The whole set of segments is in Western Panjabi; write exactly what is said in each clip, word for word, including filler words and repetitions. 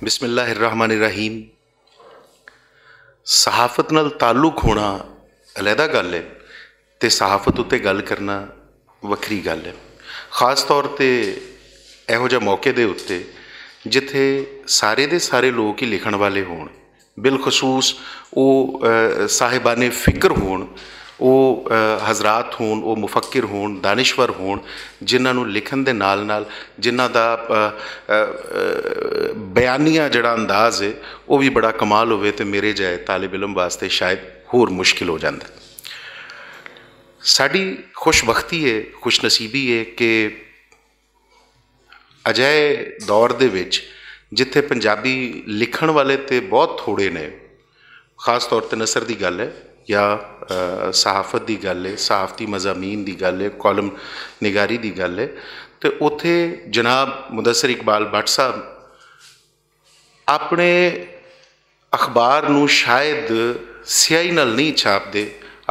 بسم اللہ الرحمن الرحیم۔ صحافت نال تعلق ہونا علیحدہ گل ہے، تے صحافت اُتے گل کرنا وکھری گل ہے۔ خاص طور تے ایہو جہے موقع دے اُتے جتھے سارے دے سارے لوگ ہی لکھن والے ہون، بالخصوص او صاحبان فکر ہون، او حضرات ہون، او مفکر ہون، دانشور ہون، جنہاں نوں لکھن دے نال نال جنہاں دا بیانیہ جڑا انداز ہے، او وی بڑا کمال ہووے تے میرے جائے طالب علم واسطے شاید ہور مشکل ہو جاندا۔ ساڈی خوش بختی ہے، خوش نصیبی ہے کہ اجہے دور دے وچ جتھے پنجابی لکھن والے تے بہت تھوڑے نے، خاص طور تے نثر دی گل ہے یا صحافت دی گل ہے، صحافتی مضامین دی گل ہے، کالم نگاری دی گل ہے، تے اتھے جناب مدثر اقبال بٹ صاحب اپنے اخبار نوں شاید سیاہی نال نہیں چھاپدے،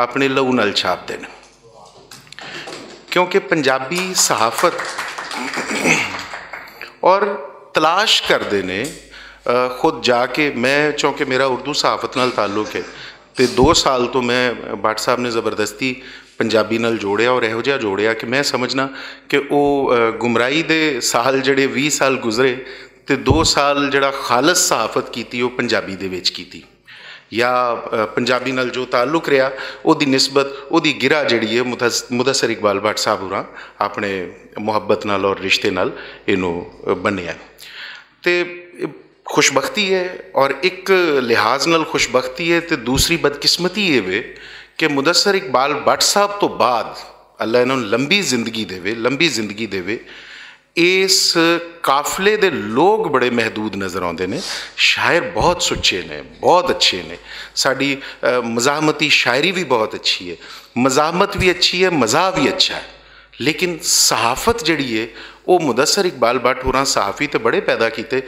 اپنے لہو نال چھاپدے نے۔ کیونکہ پنجابی صحافت اور تلاش کردے نے خود جا کے۔ میں چونکہ میرا اردو صحافت نال تعلق ہے، تے دو سال تو میں بٹ صاحب نے زبردستی پنجابی نال جوڑیا اور ایہو جہا جوڑیا کہ میں سمجھنا کہ او گمراہی دے سال جڑے ویہہ سال گزرے، تے دو سال جڑا خالص صحافت کیتی او پنجابی دے وچ کیتی، یا پنجابی نال جو تعلق رہیا، او دی نسبت، او دی گرا جڑی ہے مدثر اقبال بٹ صاحب ہوراں اپنے محبت نال اور رشتے نال اینوں بنیا۔ تے خوش بختی ہے، اور اک لحاظ نال خوش بختی ہے تے دوسری بدقسمتی ایہہ وے کہ مدثر اقبال بٹ صاحب توں بعد، اللہ انہاں نوں لمبی زندگی دیوے، لمبی زندگی دیوے، اس قافلے دے لوگ بڑے محدود نظر آندے نے۔ شاعر بہت سچے نے، بہت اچھے نے۔ ساڈی مزاحمتی شاعری وی بہت اچھی ہے، مزاحمت وی اچھی ہے، مزاح وی اچھا ہے۔ لیکن صحافت جڑی ہے، او مدثر اقبال بٹ ہوراں صحافی تے بڑے پیدا کیتے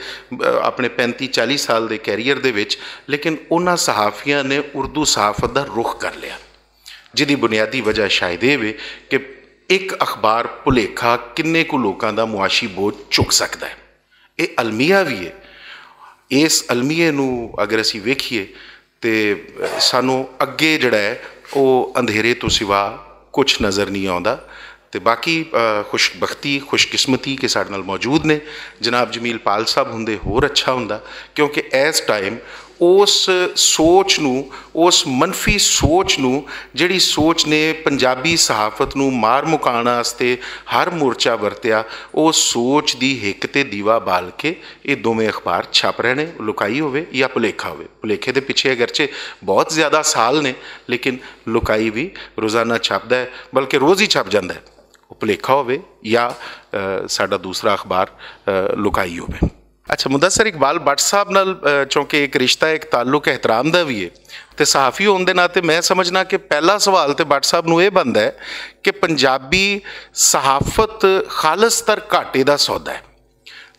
اپنے پینتی چالی سال دے کیریئر دے وچ، لیکن انہاں صحافیاں نے اردو صحافت دا رخ کر لیا، جدی بنیادی وجہ شاید ایہہ وے کہ اک اخبار پلیکھا کنے کو لوکاں دا معاشی بوجھ چک سکدا ہے۔ ایہہ المیہ وی ہے۔ اس المیہ نوں اگر اسی ویکھیے تے سانوں اگے جڑا ہے او اندھیرے توں سوا کچھ نظر نہیں آندا۔ تے باقی خوش بختی، خوش قسمتی کہ ساڈے نال موجود نے جناب جمیل پال صاحب، ہوندے ہور اچھا ہوندا، کیونکہ ایس ٹائم اس سوچ نوں، اس منفی سوچ نوں، جڑی سوچ نے پنجابی صحافت نوں مار مکان واسطے ہر مورچہ ورتیا، او سوچ دی ہک تے دیوا بال کے ایہہ دوویں اخبار چھپ رہے نے، لکائی ہووے یا پلیکھا ہووے۔ پلیکھے دے پچھے اگرچہ بہت زیادہ سال نے، لیکن لکائی وی روزانہ چھپدا ہے، بلکہ روز ہی چھپ جاندا ہے۔ او پلیکھا ہووے یا ساڈا دوسرا اخبار لکائی ہووے۔ اچھا، مدثر اقبال بٹ صاحب نال چونکہ ایک رشتہ، ایک تعلق احترام دا وی ہے، تے صحافی ہون دے ناطے میں سمجھنا کہ پہلا سوال تے بٹ صاحب نوں ایہہ بندا ہے کہ پنجابی صحافت خالص تر گھاٹے دا سودا ہے،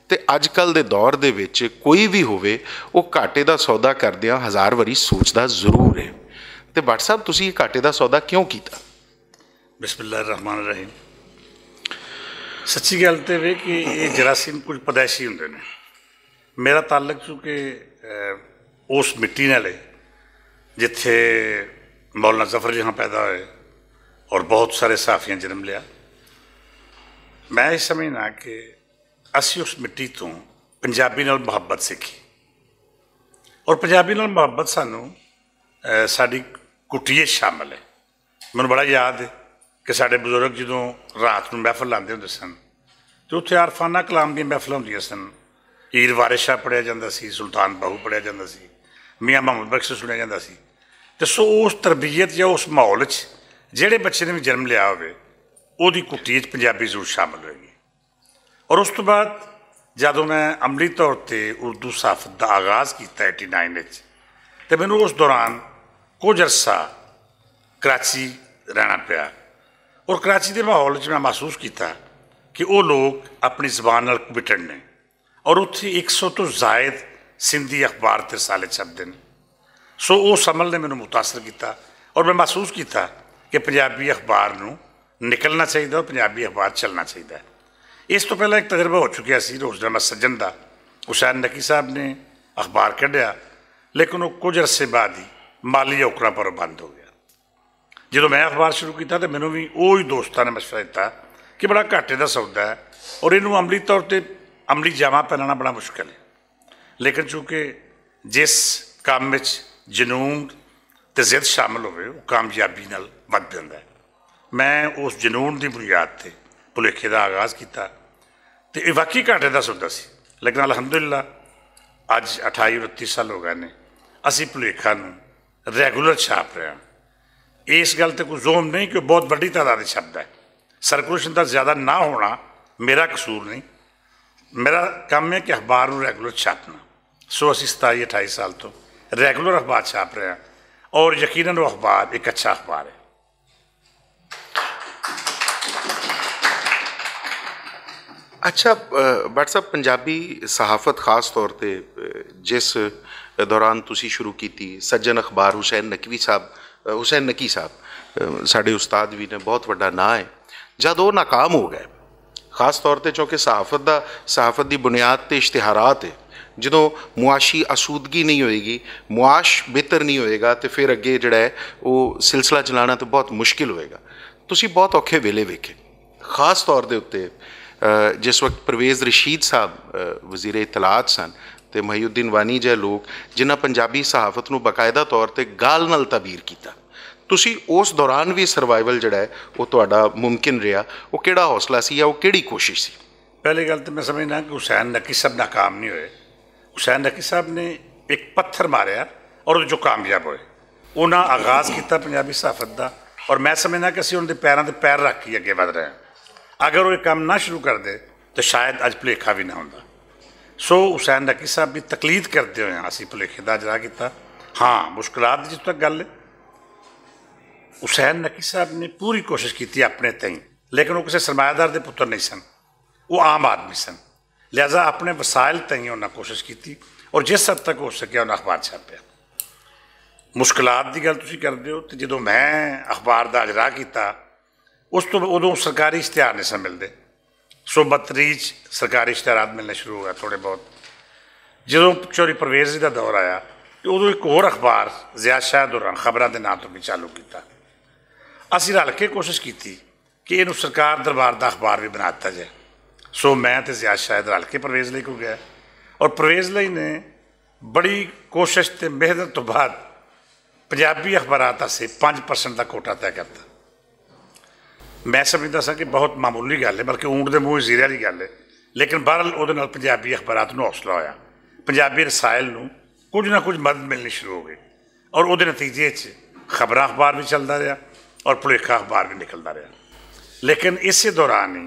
تے اج کل دے دور دے وچ کوئی وی ہووے، او گھاٹے دا سودا کردیاں ہزار واری سوچدا ضرور ہے۔ تے بٹ صاحب، تسی ایہہ گھاٹے دا سودا کیوں کیتا؟ بسم اللہ الرحمن الرحیم۔ سچی گل تے وے کہ ایہہ جراثیم کچھ پیدائشی ہوندے نے۔ میرا تعلق چونکہ اس مٹی نال ہے جتھے مولانا ظفر جہاں پیدا ہوئے اور بہت سارے صحافیاں جنم لیا۔ میں ایہہ سمجھنا کہ اسی اس مٹی توں پنجابی نال محبت سکھی، اور پنجابی نال محبت سانوں ساڈی کٹیے شامل ہے۔ مینوں بڑا یاد ہے کہ ساڈے بزرگ جدوں رات نوں محفل لاندے ہوندے سن، تے اتھے عارفانہ کلام دیاں محفلاں ہوندیاں سن۔ ہیر وارث شاہ پڑھیا جاندا سی، سلطان باہو پڑھیا جاندا سی، میاں محمد بخش سنیا جاندا سی۔ تے سو اس تربیت یا اس ماحول وچ جہڑے بچے نے وی جنم لیا ہووے، اوہدی کٹی وچ پنجابی ضرور شامل ہوئے گی۔ اور اس توں بعد جدوں میں عملی طور تے اردو صحافت دا آغاز کیتا ایٹی نائن وچ، تے مینوں اس دوران کچھ عرصہ کراچی رہنا پیا، اور کراچی دے ماحول وچ میں محسوس کیتا کہ او لوگ اپنی زبان نال کمٹڈ نے، اور اتھے ایک سو توں زائد سندھی اخبار تے رسالے چھپدے نے۔ سو اس عمل نے مینوں متاثر کیتا، اور میں محسوس کیتا کہ پنجابی اخبار نوں نکلنا چاہیدا اور پنجابی اخبار چلنا چاہیدا ہے۔ اس توں پہلا ایک تجربہ ہو چکیا سی روزنامہ سجن دا، حسین نقی صاحب نے اخبار کڈیا، لیکن وہ کچھ عرصے بعد ہی مالی اوکڑاں پر بند ہو گیا۔ جدوں میں اخبار شروع کیتا تے مینوں وی اوہی دوستاں نے مشورہ دتا کہ بڑا گھاٹے دا سودا ہے اور اینوں عملی طور تے عملی جامہ پہنانا بڑا مشکل ہے۔ لیکن چونکہ جس کام وچ جنون تے ضد شامل ہوئے، وہ کامیابی نال ود جاندا ہے۔ میں اس جنون دی بنیاد تے بھلیکھے دا آغاز کیتا تے یہ واقعی گھاٹے دا سودا سی، لیکن الحمدللہ اج اٹھائی انتیس سال ہو گئے نے، اسی بھلیکھا نوں ریگولر چھاپ رہے ہیں۔ اس گل تے کوئی زوم نہیں کہ بہت وڈی تعداد چھپدا ہے۔ سرکولیشن دا زیادہ نہ ہونا میرا قصور نہیں، میرا کم ہے کہ اخبار نوں ریگولر چھاپنا۔ سو اسی ستائی اٹھائی سال تو ریگولر اخبار چھاپ رہے ہیں اور یقیناً وہ اخبار ایک اچھا اخبار ہے۔ اچھا، بٹ صاحب، پنجابی صحافت خاص طور تے جس دوران تسی شروع کیتی، سجن اخبار حسین نقوی صاحب، حسین نقی صاحب، ساڈے استاد بھی نے، بہت وڈا ناں ہے۔ جد وہ ناکام ہو گئے، خاص طور تے چونکہ صحافت دا، صحافت دی بنیاد تے اشتہارات ہے۔ جدوں معاشی آسودگی نہیں ہوئے گی، معاش بہتر نہیں ہوئے گا، تے پھر اگے جڑا ہے وہ سلسلہ چلانا تے بہت مشکل ہوئے گا۔ تسی بہت اوکھے ویلے ویکھے، خاص طور دے اُتے جس وقت پرویز رشید صاحب وزیر اطلاعات سن، تے محی الدین وانی جے لوگ، جنہاں پنجابی صحافت نوں باقاعدہ طور تے گال نال تعبیر کیتا۔ تسی اس دوران وی سروائیول جڑا ہے، وہ تہاڈا ممکن رہیا؟ وہ کیڑا حوصلہ سی یا وہ کیڑی کوشش سی؟ پہلی گل تے میں سمجھنا کہ حسین نقی صاحب ناکام نہیں ہوئے۔ حسین نقی صاحب نے ایک پتھر ماریا اور وہ جو کامیاب ہوئے، انہاں آغاز کیتا پنجابی صحافت دا۔ اور میں سمجھنا کہ اسی انہاں دے پیراں تے پیر رکھ کے اگے ودھ رہے ہیں۔ اگر وہ یہ کام نہ شروع کردے تو شاید اج بھلیکھا وی نہ ہوندا۔ سو حسین نقی صاحب دی تقلید کردے ہوئے اسی بھلیکھے دا اجرا کیتا۔ ہاں، مشکلات دی جتھوں تک گل ہے، حسین نقی صاحب نے پوری کوشش کیتی اپنے تئیں، لیکن وہ کسی سرمایہ دار دے پتر نہیں سن۔ وہ عام آدمی سن، لہذا اپنے وسائل تئیں انہاں کوشش کیتی اور جس حد تک ہو سکیا انہاں اخبار چھاپیا۔ مشکلات دی گل تسی کردے ہو تے جدوں میں اخبار دا اجرا کیتا، اس تو ادوں سرکاری اشتہار نہیں سن ملدے۔ صحبت ریچ سرکاری اشتہارات ملنے شروع ہو گئے تھوڑے بہت۔ جدوں چوری پرویز جی دا دور آیا، تے ادوں ایک ہور اخبار ضیاء شاہ دوران خبراں دے ناں تو بھی چالو کیتا۔ اسی رل کے کوشش کیتی کہ اینوں سرکار دربار دا اخبار بھی بنا دتا جائے۔ سو میں تے ضیاء شاہ رل کے پرویز لئی کو گیا، اور پرویز لئی نے بڑی کوشش تے محنت تو بعد پنجابی اخبارات آسے پنج پرسنٹ دا کوٹا طے کرتا۔ میں سمجھدا سا کہ بہت معمولی گل ہے، بلکہ اونٹ دے منہ زیرے والی گل ہے، لیکن بہرحال اودے نال پنجابی اخبارات نوں حوصلہ ہویا، پنجابی رسائل نوں کچھ نہ کچھ مدد ملنی شروع ہو گئی، اور اودے نتیجے وچ خبراں اخبار بھی چلدا رہیا اور پلیکھا اخبار بھی نکلدا رہیا۔ لیکن اسے دوران ہی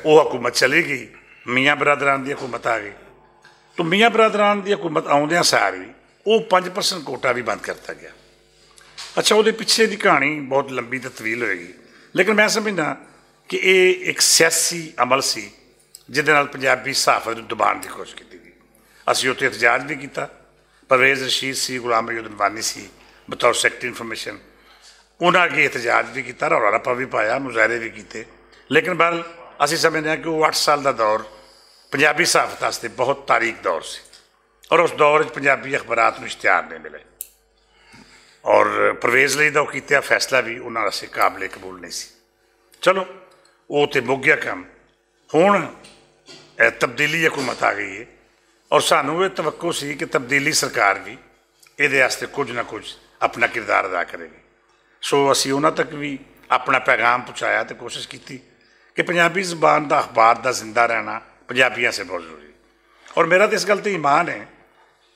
او حکومت چلی گئی، میاں برادران دی حکومت آ گئی۔ تو میاں برادران دی حکومت آؤندیاں ساری او پنج پرسنٹ کوٹا بھی بند کرتا گیا۔ اچھا، وہ پچھے دی کہانی بہت لمبی تے طویل ہوئے گی، لیکن میں سمجھنا کہ یہ ایک سیاسی عمل سی جس دے نال پنجابی صحافت نوں دبان دی کوشش کی گئی۔ اسی اتنے احتجاج بھی کیتا۔ پرویز رشید سی، غلام محی الدین وانی سی، بطور سیکرٹری انفارمیشن۔ انہاں اگے احتجاج بھی کیتا، رولا رپا بھی پایا، مظاہرے بھی کیتے۔ لیکن بہرحال، اسی سمجھنے ہیں کہ وہ اٹھ سال دا دور پنجابی صحافت واسطے بہت تاریخ دور سی، اور اس دور وچ پنجابی اخبارات نوں اشتہار نہیں ملے۔ اور پرویز لئی دا وہ کیتے فیصلہ بھی انہاں واسطے قابل قبول نہیں سی۔ چلو، وہ تے مک گیا کم۔ ہن تبدیلی حکومت آ گئی ہے، اور سانوں یہ توقع سی کہ تبدیلی سرکار بھی ایہدے واسطے کچھ نہ کچھ اپنا کردار ادا کرے گی۔ سو اسی انہاں تک بھی اپنا پیغام پہنچایا تے کوشش کیتی کہ پنجابی زبان دا اخبار دا زندہ رہنا پنجابیاں سے بہت ضروری ہے۔ اور میرا تو اس گل تے ایمان ہے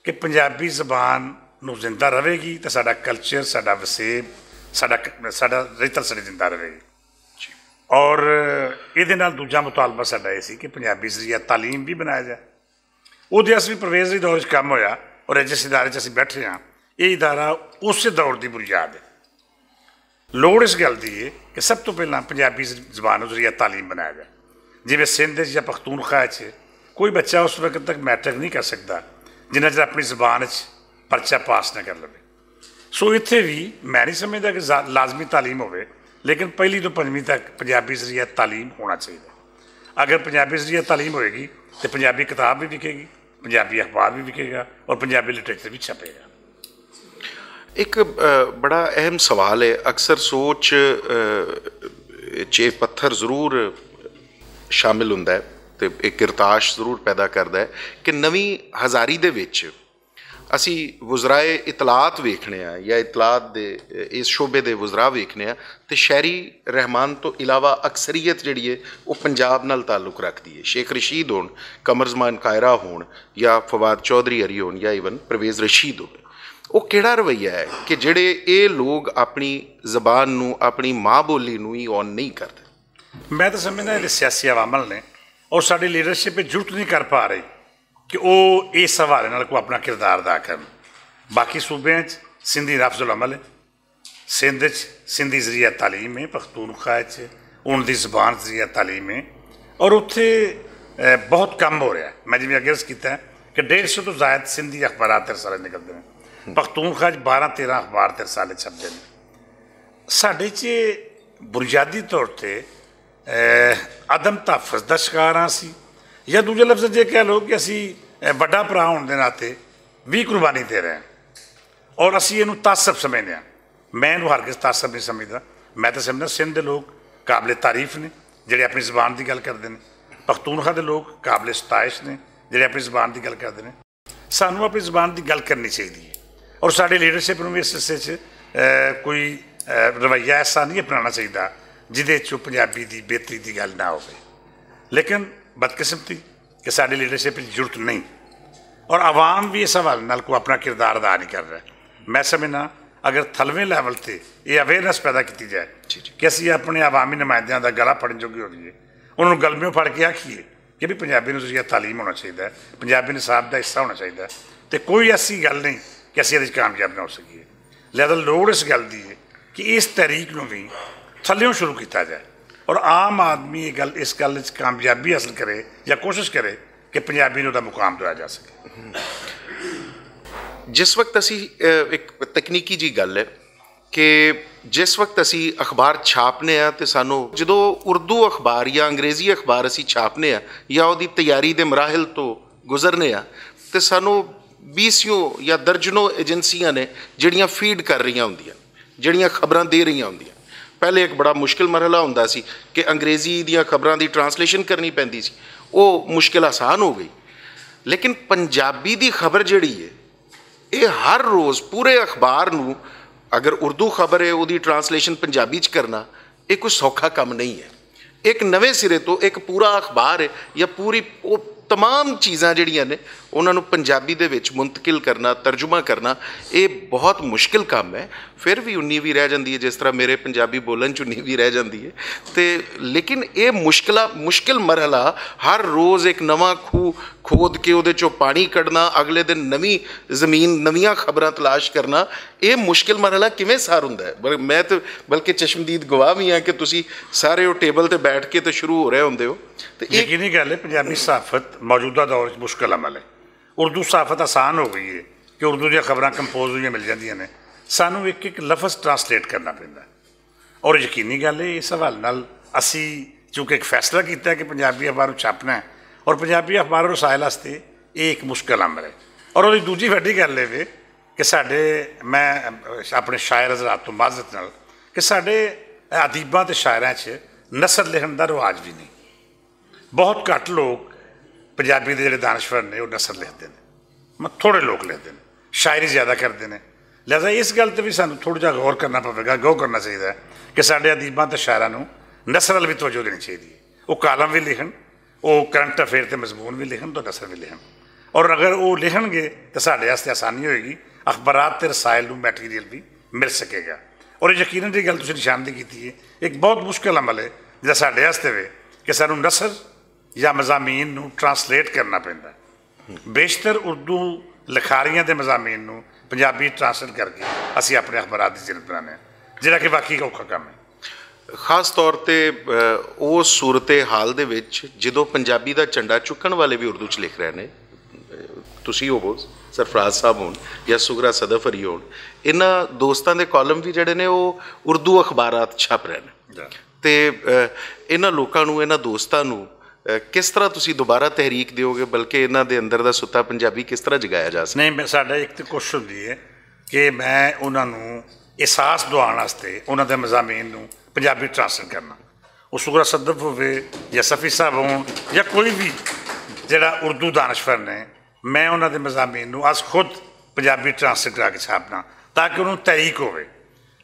کہ پنجابی زبان نوں زندہ رہے گی تے ساڈا کلچر، ساڈا وسیب، ساڈا ک-، ساڈا رتل ساڈی زندہ رہے گی۔ اور ایہدے نال دوجا مطالبہ ساڈا یہ سی کہ پنجابی ذریعہ تعلیم بھی بنایا جائے۔ اودے اس بھی پرویز دے دور وچ کم ہویا، اور جس ادارے چ اسی بیٹھے ہاں، یہ ادارہ اس دور دی بنیاد ہے۔ لوڑ اس گل دی ہے کہ سب تو پہلاں پنجابی زبان و ذریعہ تعلیم بنایا جائے۔ جویں سندھ وچ یا پختونخوا وچ کوئی بچہ اس وقت تک میٹرک نہیں کر سکدا جنہ چر اپنی زبان وچ پرچہ پاس نہ کر لوے۔ سو اتھے بھی میں نہیں سمجھدا کہ زا-، لازمی تعلیم ہوے، لیکن پہلی تو پنجویں تک پنجابی ذریعہ تعلیم ہونا چاہیے۔ اگر پنجابی ذریعہ تعلیم ہوئے گی تو پنجابی کتاب بھی وکے گی، پنجابی اخبار بھی وکے گا اور پنجابی لٹریچر بھی چھپے گا۔ ایک بڑا اہم سوال ہے، اکثر سوچ چے پتھر ضرور شامل ہوندا ہے، تے ایک گرتاش ضرور پیدا کردا ہے کہ نویں ہزاری دے وچ اسی وزرائے اطلاعات ویکھنے آں یا اطلاعات دے اس شعبے دے وزراء ویکھنے آں، تے شہری رحمان تو علاوہ اکثریت جڑی ہے، وہ پنجاب نال تعلق رکھدی ہے۔ شیخ رشید ہون، قمر زمان کائرہ ہون، یا فواد چوہدری ہری ہون، یا ایون پرویز رشید ہون، وہ کیڑا رویہ ہے کہ جڑے اے لوگ اپنی زبان نو، اپنی ماں بولی نو ہی اون نہیں کردے؟ میں تو سمجھنا یہ سیاسی عوامل نے اور ساڈی لیڈرشپ یہ جرت نہیں کر پا رہی کہ وہ اس حوالے نال کوئی اپنا کردار ادا کرن۔ باقی صوبیاں چ سندھی لفظ العمل ہے، سندھ چ سندھی ذریعہ تعلیم ہے، پختونخوا چ ان دی زبان ذریعہ تعلیم ہے، اور اتھے بہت کم ہو رہا ہے۔ میں جی اگے عرض کیتا ہے کہ ڈیڑھ سو تو زائد سندھی اخبارات تیرے سالے نکلتے ہیں، پختونخوا چ بارہ تیرہ اخبار تیرے سالے چھپتے ہیں۔ ساڈے چ بنیادی طور تے عدم تحفظ دا شکار ہاں سی، یا دوجے لفظ جے کہہ لو کہ اسی وڈا پرا ہون دے ناطے وی قربانی دے رہے ہیں، اور اسی اینوں تعصب سمجھنے ہیں۔ میں اینوں ہرگز تعصب نہیں سمجھدا۔ میں تے سمجھدا سندھ دے لوگ قابل تعریف نے، جڑے اپنی زبان دی گل کردے نے۔ پختونخوا دے لوگ قابل ستائش نے، جڑے اپنی زبان دی گل کردے نے۔ سانوں اپنی زبان دی گل کرنی چاہیدی ہے، اور ساڈی لیڈرشپ نوں وی اس حصے چ کوئی رویہ ایسا نہیں اپنانا چاہیدا جدے چ پنجابی دی بہتری دی گل نہ ہووے۔ لیکن بدقسمتی کہ ساڈی لیڈرشپ وچ جرت نہیں، اور عوام وی اس حوالے نال کوئی اپنا کردار ادا نہیں کر رہا۔ میں سمجھنا اگر تھلویں لیول تے یہ اویئرنس پیدا کیتی جائے کہ اسی اپنے عوامی نمائندیاں دا گلا پڑن جوگے ہو جائیے، انہاں نوں گلمیوں پھڑ کے آکھیے کہ بھی پنجابی نوں ذریعہ تعلیم ہونا چاہیدا ہے، پنجابی نصاب دا حصہ ہونا چاہیدا ہے، تے کوئی ایسی گل نہیں کہ اسی ادھر کامیاب نہ ہو سکیے۔ لہذا لوڑ اس گل دی ہے کہ اس تحریک نوں بھی تھلیوں شروع کیتا جائے، اور عام آدمی یہ گل اس گل وچ کامیابی حاصل کرے یا کوشش کرے کہ پنجابی نوں دا مقام دیا جا سکے۔ جس وقت اسی ایک تکنیکی جی گل ہے کہ جس وقت اسی اخبار چھاپنے آں تے سانوں جدوں اردو اخبار یا انگریزی اخبار اسی چھاپنے آں یا اودی تیاری دے مراحل تو گزرنے آں تے سانوں بیسیوں یا درجنوں ایجنسیاں نے جڑیاں فیڈ کر رہیاں ہوندیاں، جڑیاں خبراں دے رہیاں ہوندیاں۔ پہلے ایک بڑا مشکل مرحلہ ہوندا سی کہ انگریزی دیاں خبراں دی ٹرانسلیشن کرنی پیندی سی، وہ مشکل آسان ہو گئی۔ لیکن پنجابی دی خبر جڑی ہے، یہ ہر روز پورے اخبار نوں اگر اردو خبر ہے، اودی ٹرانسلیشن پنجابی چ کرنا، یہ کوئی سوکھا کم نہیں ہے۔ ایک نویں سرے تو ایک پورا اخبار ہے یا پوری تمام چیزاں جڑیاں نے انہاں نوں پنجابی دے وچ منتقل کرنا، ترجمہ کرنا، یہ بہت مشکل کم ہے۔ پھر وی انی وی رہ جاندی ہے، جس طرح میرے پنجابی بولن چ انی وی رہ جاندی ہے۔ تے لیکن یہ مشکل مرحلہ، ہر روز ایک نواں کھو کھود کے اودے چوں پانی کڈنا، اگلے دن نویں زمین، نویاں خبراں تلاش کرنا، یہ مشکل مرحلہ کیویں سار ہوندا ہے؟ میں تے بلکہ چشمدید گواہ وی ہاں کہ تسی سارے او ٹیبل تے بیٹھ کے تے شروع ہو رہے ہوندے ہو۔ تے یقینی گل ہے، پنجابی صحافت موجودہ دور وچ مشکل عمل ہے۔ اردو صحافت آسان ہو گئی ہے کہ اردو دیاں خبراں کمپوز ہوئیاں مل جاندیاں نے۔ سانوں ایک ایک لفظ ٹرانسلیٹ کرنا پیندا ہے۔ اور یقینی گل ہے، اس حوالے نال اسی چونکہ ایک فیصلہ کیتا ہے کہ پنجابی اخبار نوں چھاپنا ہے، اور پنجابی اخبار اور رسائل واسطے یہ ایک مشکل امر ہے۔ اور دوجی وڈی گل یہ کہ ساڈے، میں اپنے شاعر حضرات تو معذرت نال کہ ساڈے ادیباں تے شاعراں چ نثر لکھن دا رواج بھی نہیں۔ بہت گھٹ لوگ پنجابی دے جڑے دانشور نے وہ نثر لکھتے ہیں، تھوڑے لوگ لکھتے ہیں، شاعری زیادہ کرتے ہیں۔ لہذا اس گل تے بھی سانوں تھوڑا جہا غور کرنا پوے گا، غور کرنا چاہیے کہ ساڈے ادیباں تے شاعراں نوں نثر ال بھی توجہ دینی چاہیے۔ وہ کالم بھی لکھن، وہ کرنٹ افیئر تے مضمون بھی لکھن تو نثر بھی لکھن، اور اگر وہ لکھن گے تو ساڈے واسطے آسانی ہوئے گی، اخبارات تے رسائل نوں میٹیریل بھی مل سکے گا۔ اور یقیناً یہ گل تسی نشاندہی کیتی ہے، ایک بہت مشکل عمل ہے جڑا ساڈے واسطے وے کہ سانوں نثر یا مضامین نوں ٹرانسلیٹ کرنا پیندا ہے۔ بیشتر اردو لکھاریاں دے مضامین نوں پنجابی ٹرانسلیٹ کر کے اسی اپنے اخبارات دی زینت بنانے ہیں، جڑا کہ واقعی اوکھا کم ہے۔ خاص طور تے او صورت حال دے وچ جدوں پنجابی دا جھنڈا چکن والے وی اردو چ لکھ رہے نے، تسی ہوو، سرفراز صاحب ہون یا سغرا صدف علی ہون، انہاں دوستاں دے کالم وی جڑے نے او اردو اخبارات چھپ رہے نے۔ تے انہاں لوکاں نوں، انہاں دوستاں نوں کس طرح تسی دوبارہ تحریک دیو گے، بلکہ انہاں دے اندر دا ستا پنجابی کس طرح جگایا جا سکے؟ نہیں، میں ساڈا ایک تے کوشش ہوندی ہے کہ میں انہاں نوں احساس دواؤن واسطے انہاں دے مضامین نوں پنجابی ٹرانسلیٹ کرنا۔ اس کو صدف ہوئے یا صفی صاحب ہون یا کوئی بھی جڑا اردو دانشور نے، میں انہاں دے مضامین نوں از خود پنجابی ٹرانسلیٹ کرا کے چھاپنا، تاکہ انہوں تحریک ہوئے۔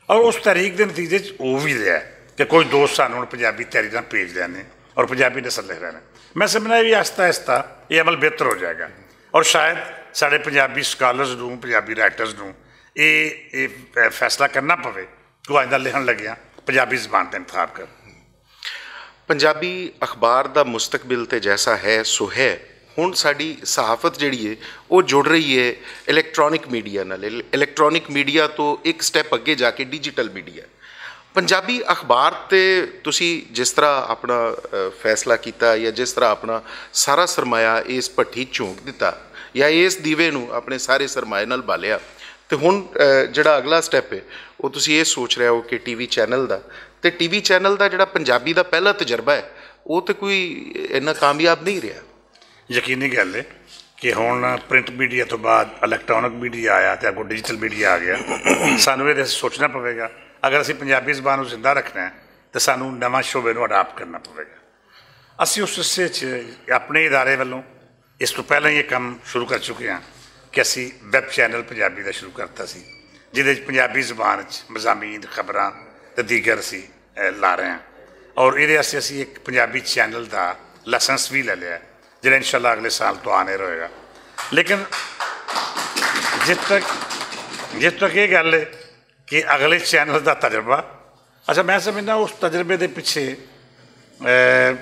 اور اس تحریک دے نتیجے چ وہ بھی رہا ہے کہ کوئی دوست سانوں ہن پنجابی تحریر نال پیج لینے اور پنجابی نثر لکھ رہے ہیں۔ میں سمجھنا یہ آہستہ آہستہ یہ عمل بہتر ہو جائے گا، اور شاید سارے پنجابی سکالرز نوں، پنجابی رائٹرز نوں یہ یہ فیصلہ کرنا پوے کہ وہ آئندہ لکھن لگیاں پنجابی زبان کا انتخاب کر۔ پنجابی اخبار دا مستقبل تے جیسا ہے سو ہے۔ ہن ساڈی صحافت جڑی ہے، وہ جڑ رہی ہے الیکٹرانک میڈیا نال۔ الیکٹرانک میڈیا تو ایک سٹیپ اگے جا کے ڈیجیٹل میڈیا۔ پنجابی اخبار تے تسی جس طرح اپنا فیصلہ کیتا یا جس طرح اپنا سارا سرمایہ اس پٹھی چونک دیتا یا اس دیوے نوں اپنے سارے سرمایہ نال بالیا، تے ہن جڑا اگلا سٹیپ ہے، وہ تسی یہ سوچ رہے ہو کہ ٹی وی چینل دا، تے ٹی وی چینل دا جڑا پنجابی دا پہلا تجربہ ہے، وہ تے کوئی اینا کامیاب نہیں رہا۔ یقینی گل ہے کہ ہن پرنٹ میڈیا تو بعد الیکٹرانک میڈیا آیا تے اگوں ڈیجیٹل میڈیا آ گیا۔ سانوں یہ سوچنا پوے گا، اگر اسی پنجابی زبان نوں زندہ رکھنا ہے، تے سانوں نواں شعبے نوں اڈاپٹ کرنا پوے گا۔ اسی اس حصے چ اپنے ادارے ولوں اس تو پہلے یہ کم شروع کر چکے ہیں کہ اسی ویب چینل پنجابی دا شروع کرتا سی، جہدے وچ پنجابی زبان وچ مضامین، خبراں تے دیگر اسی لا رہے ہیں، اور ایہدے واسطے اسی ایک پنجابی چینل دا لائسنس بھی لے لیا ہے، جہڑا انشاءاللہ اگلے سال تو آن ایئر ہوئے گا۔ لیکن جس تک جس تک یہ گل ہے کہ اگلے چینل دا تجربہ، اچھا، میں سمجھنا اس تجربے دے پیچھے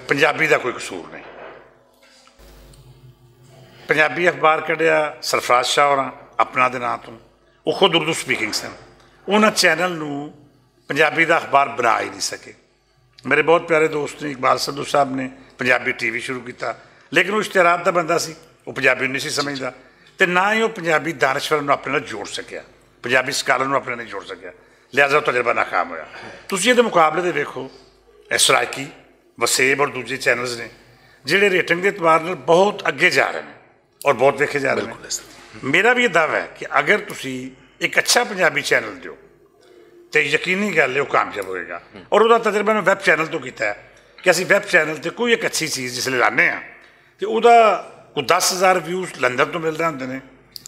پنجابی دا کوئی قصور نہیں۔ پنجابی اخبار کڈیا سرفراز شاہ اور اپنا دے نام تو، وہ خود اردو سپیکنگ سن، انہاں چینل نو پنجابی دا اخبار بنا ہی نہیں سکے۔ میرے بہت پیارے دوست نے اقبال سدھو صاحب نے پنجابی ٹی وی شروع کیتا، لیکن وہ اشتہارات دا بندہ سی، وہ پنجابی نہیں سی سمجھدا، تے نہ ہی وہ پنجابی دانشور نوں اپنے نال جوڑ سکیا، پنجابی سکالر نوں اپنے نال جوڑ سکیا۔ لہذا وہ تجربہ ناکام ہویا۔ تسی یہ مقابلے دے ویکھو، سرائیکی، وسیب اور دوجے چینلز نے، جہڑے ریٹنگ دے اعتبار نال بہت اگے جا رہے ہیں اور بہت ویکھے جا رہے ہیں۔ میرا بھی یہ دعویٰ ہے کہ اگر تسی ایک اچھا پنجابی چینل دیو، تے یقینی گل ہے وہ کامیاب ہوئے گا۔ اور وہ تجربہ میں ویب چینل تو کیتا ہے کہ اسی ویب چینل تے کوئی ایک اچھی چیز جس لے لانے ہیں، تے وہ کوئی دس ہزار ویوز لندن تو مل رہے ہوندے نے،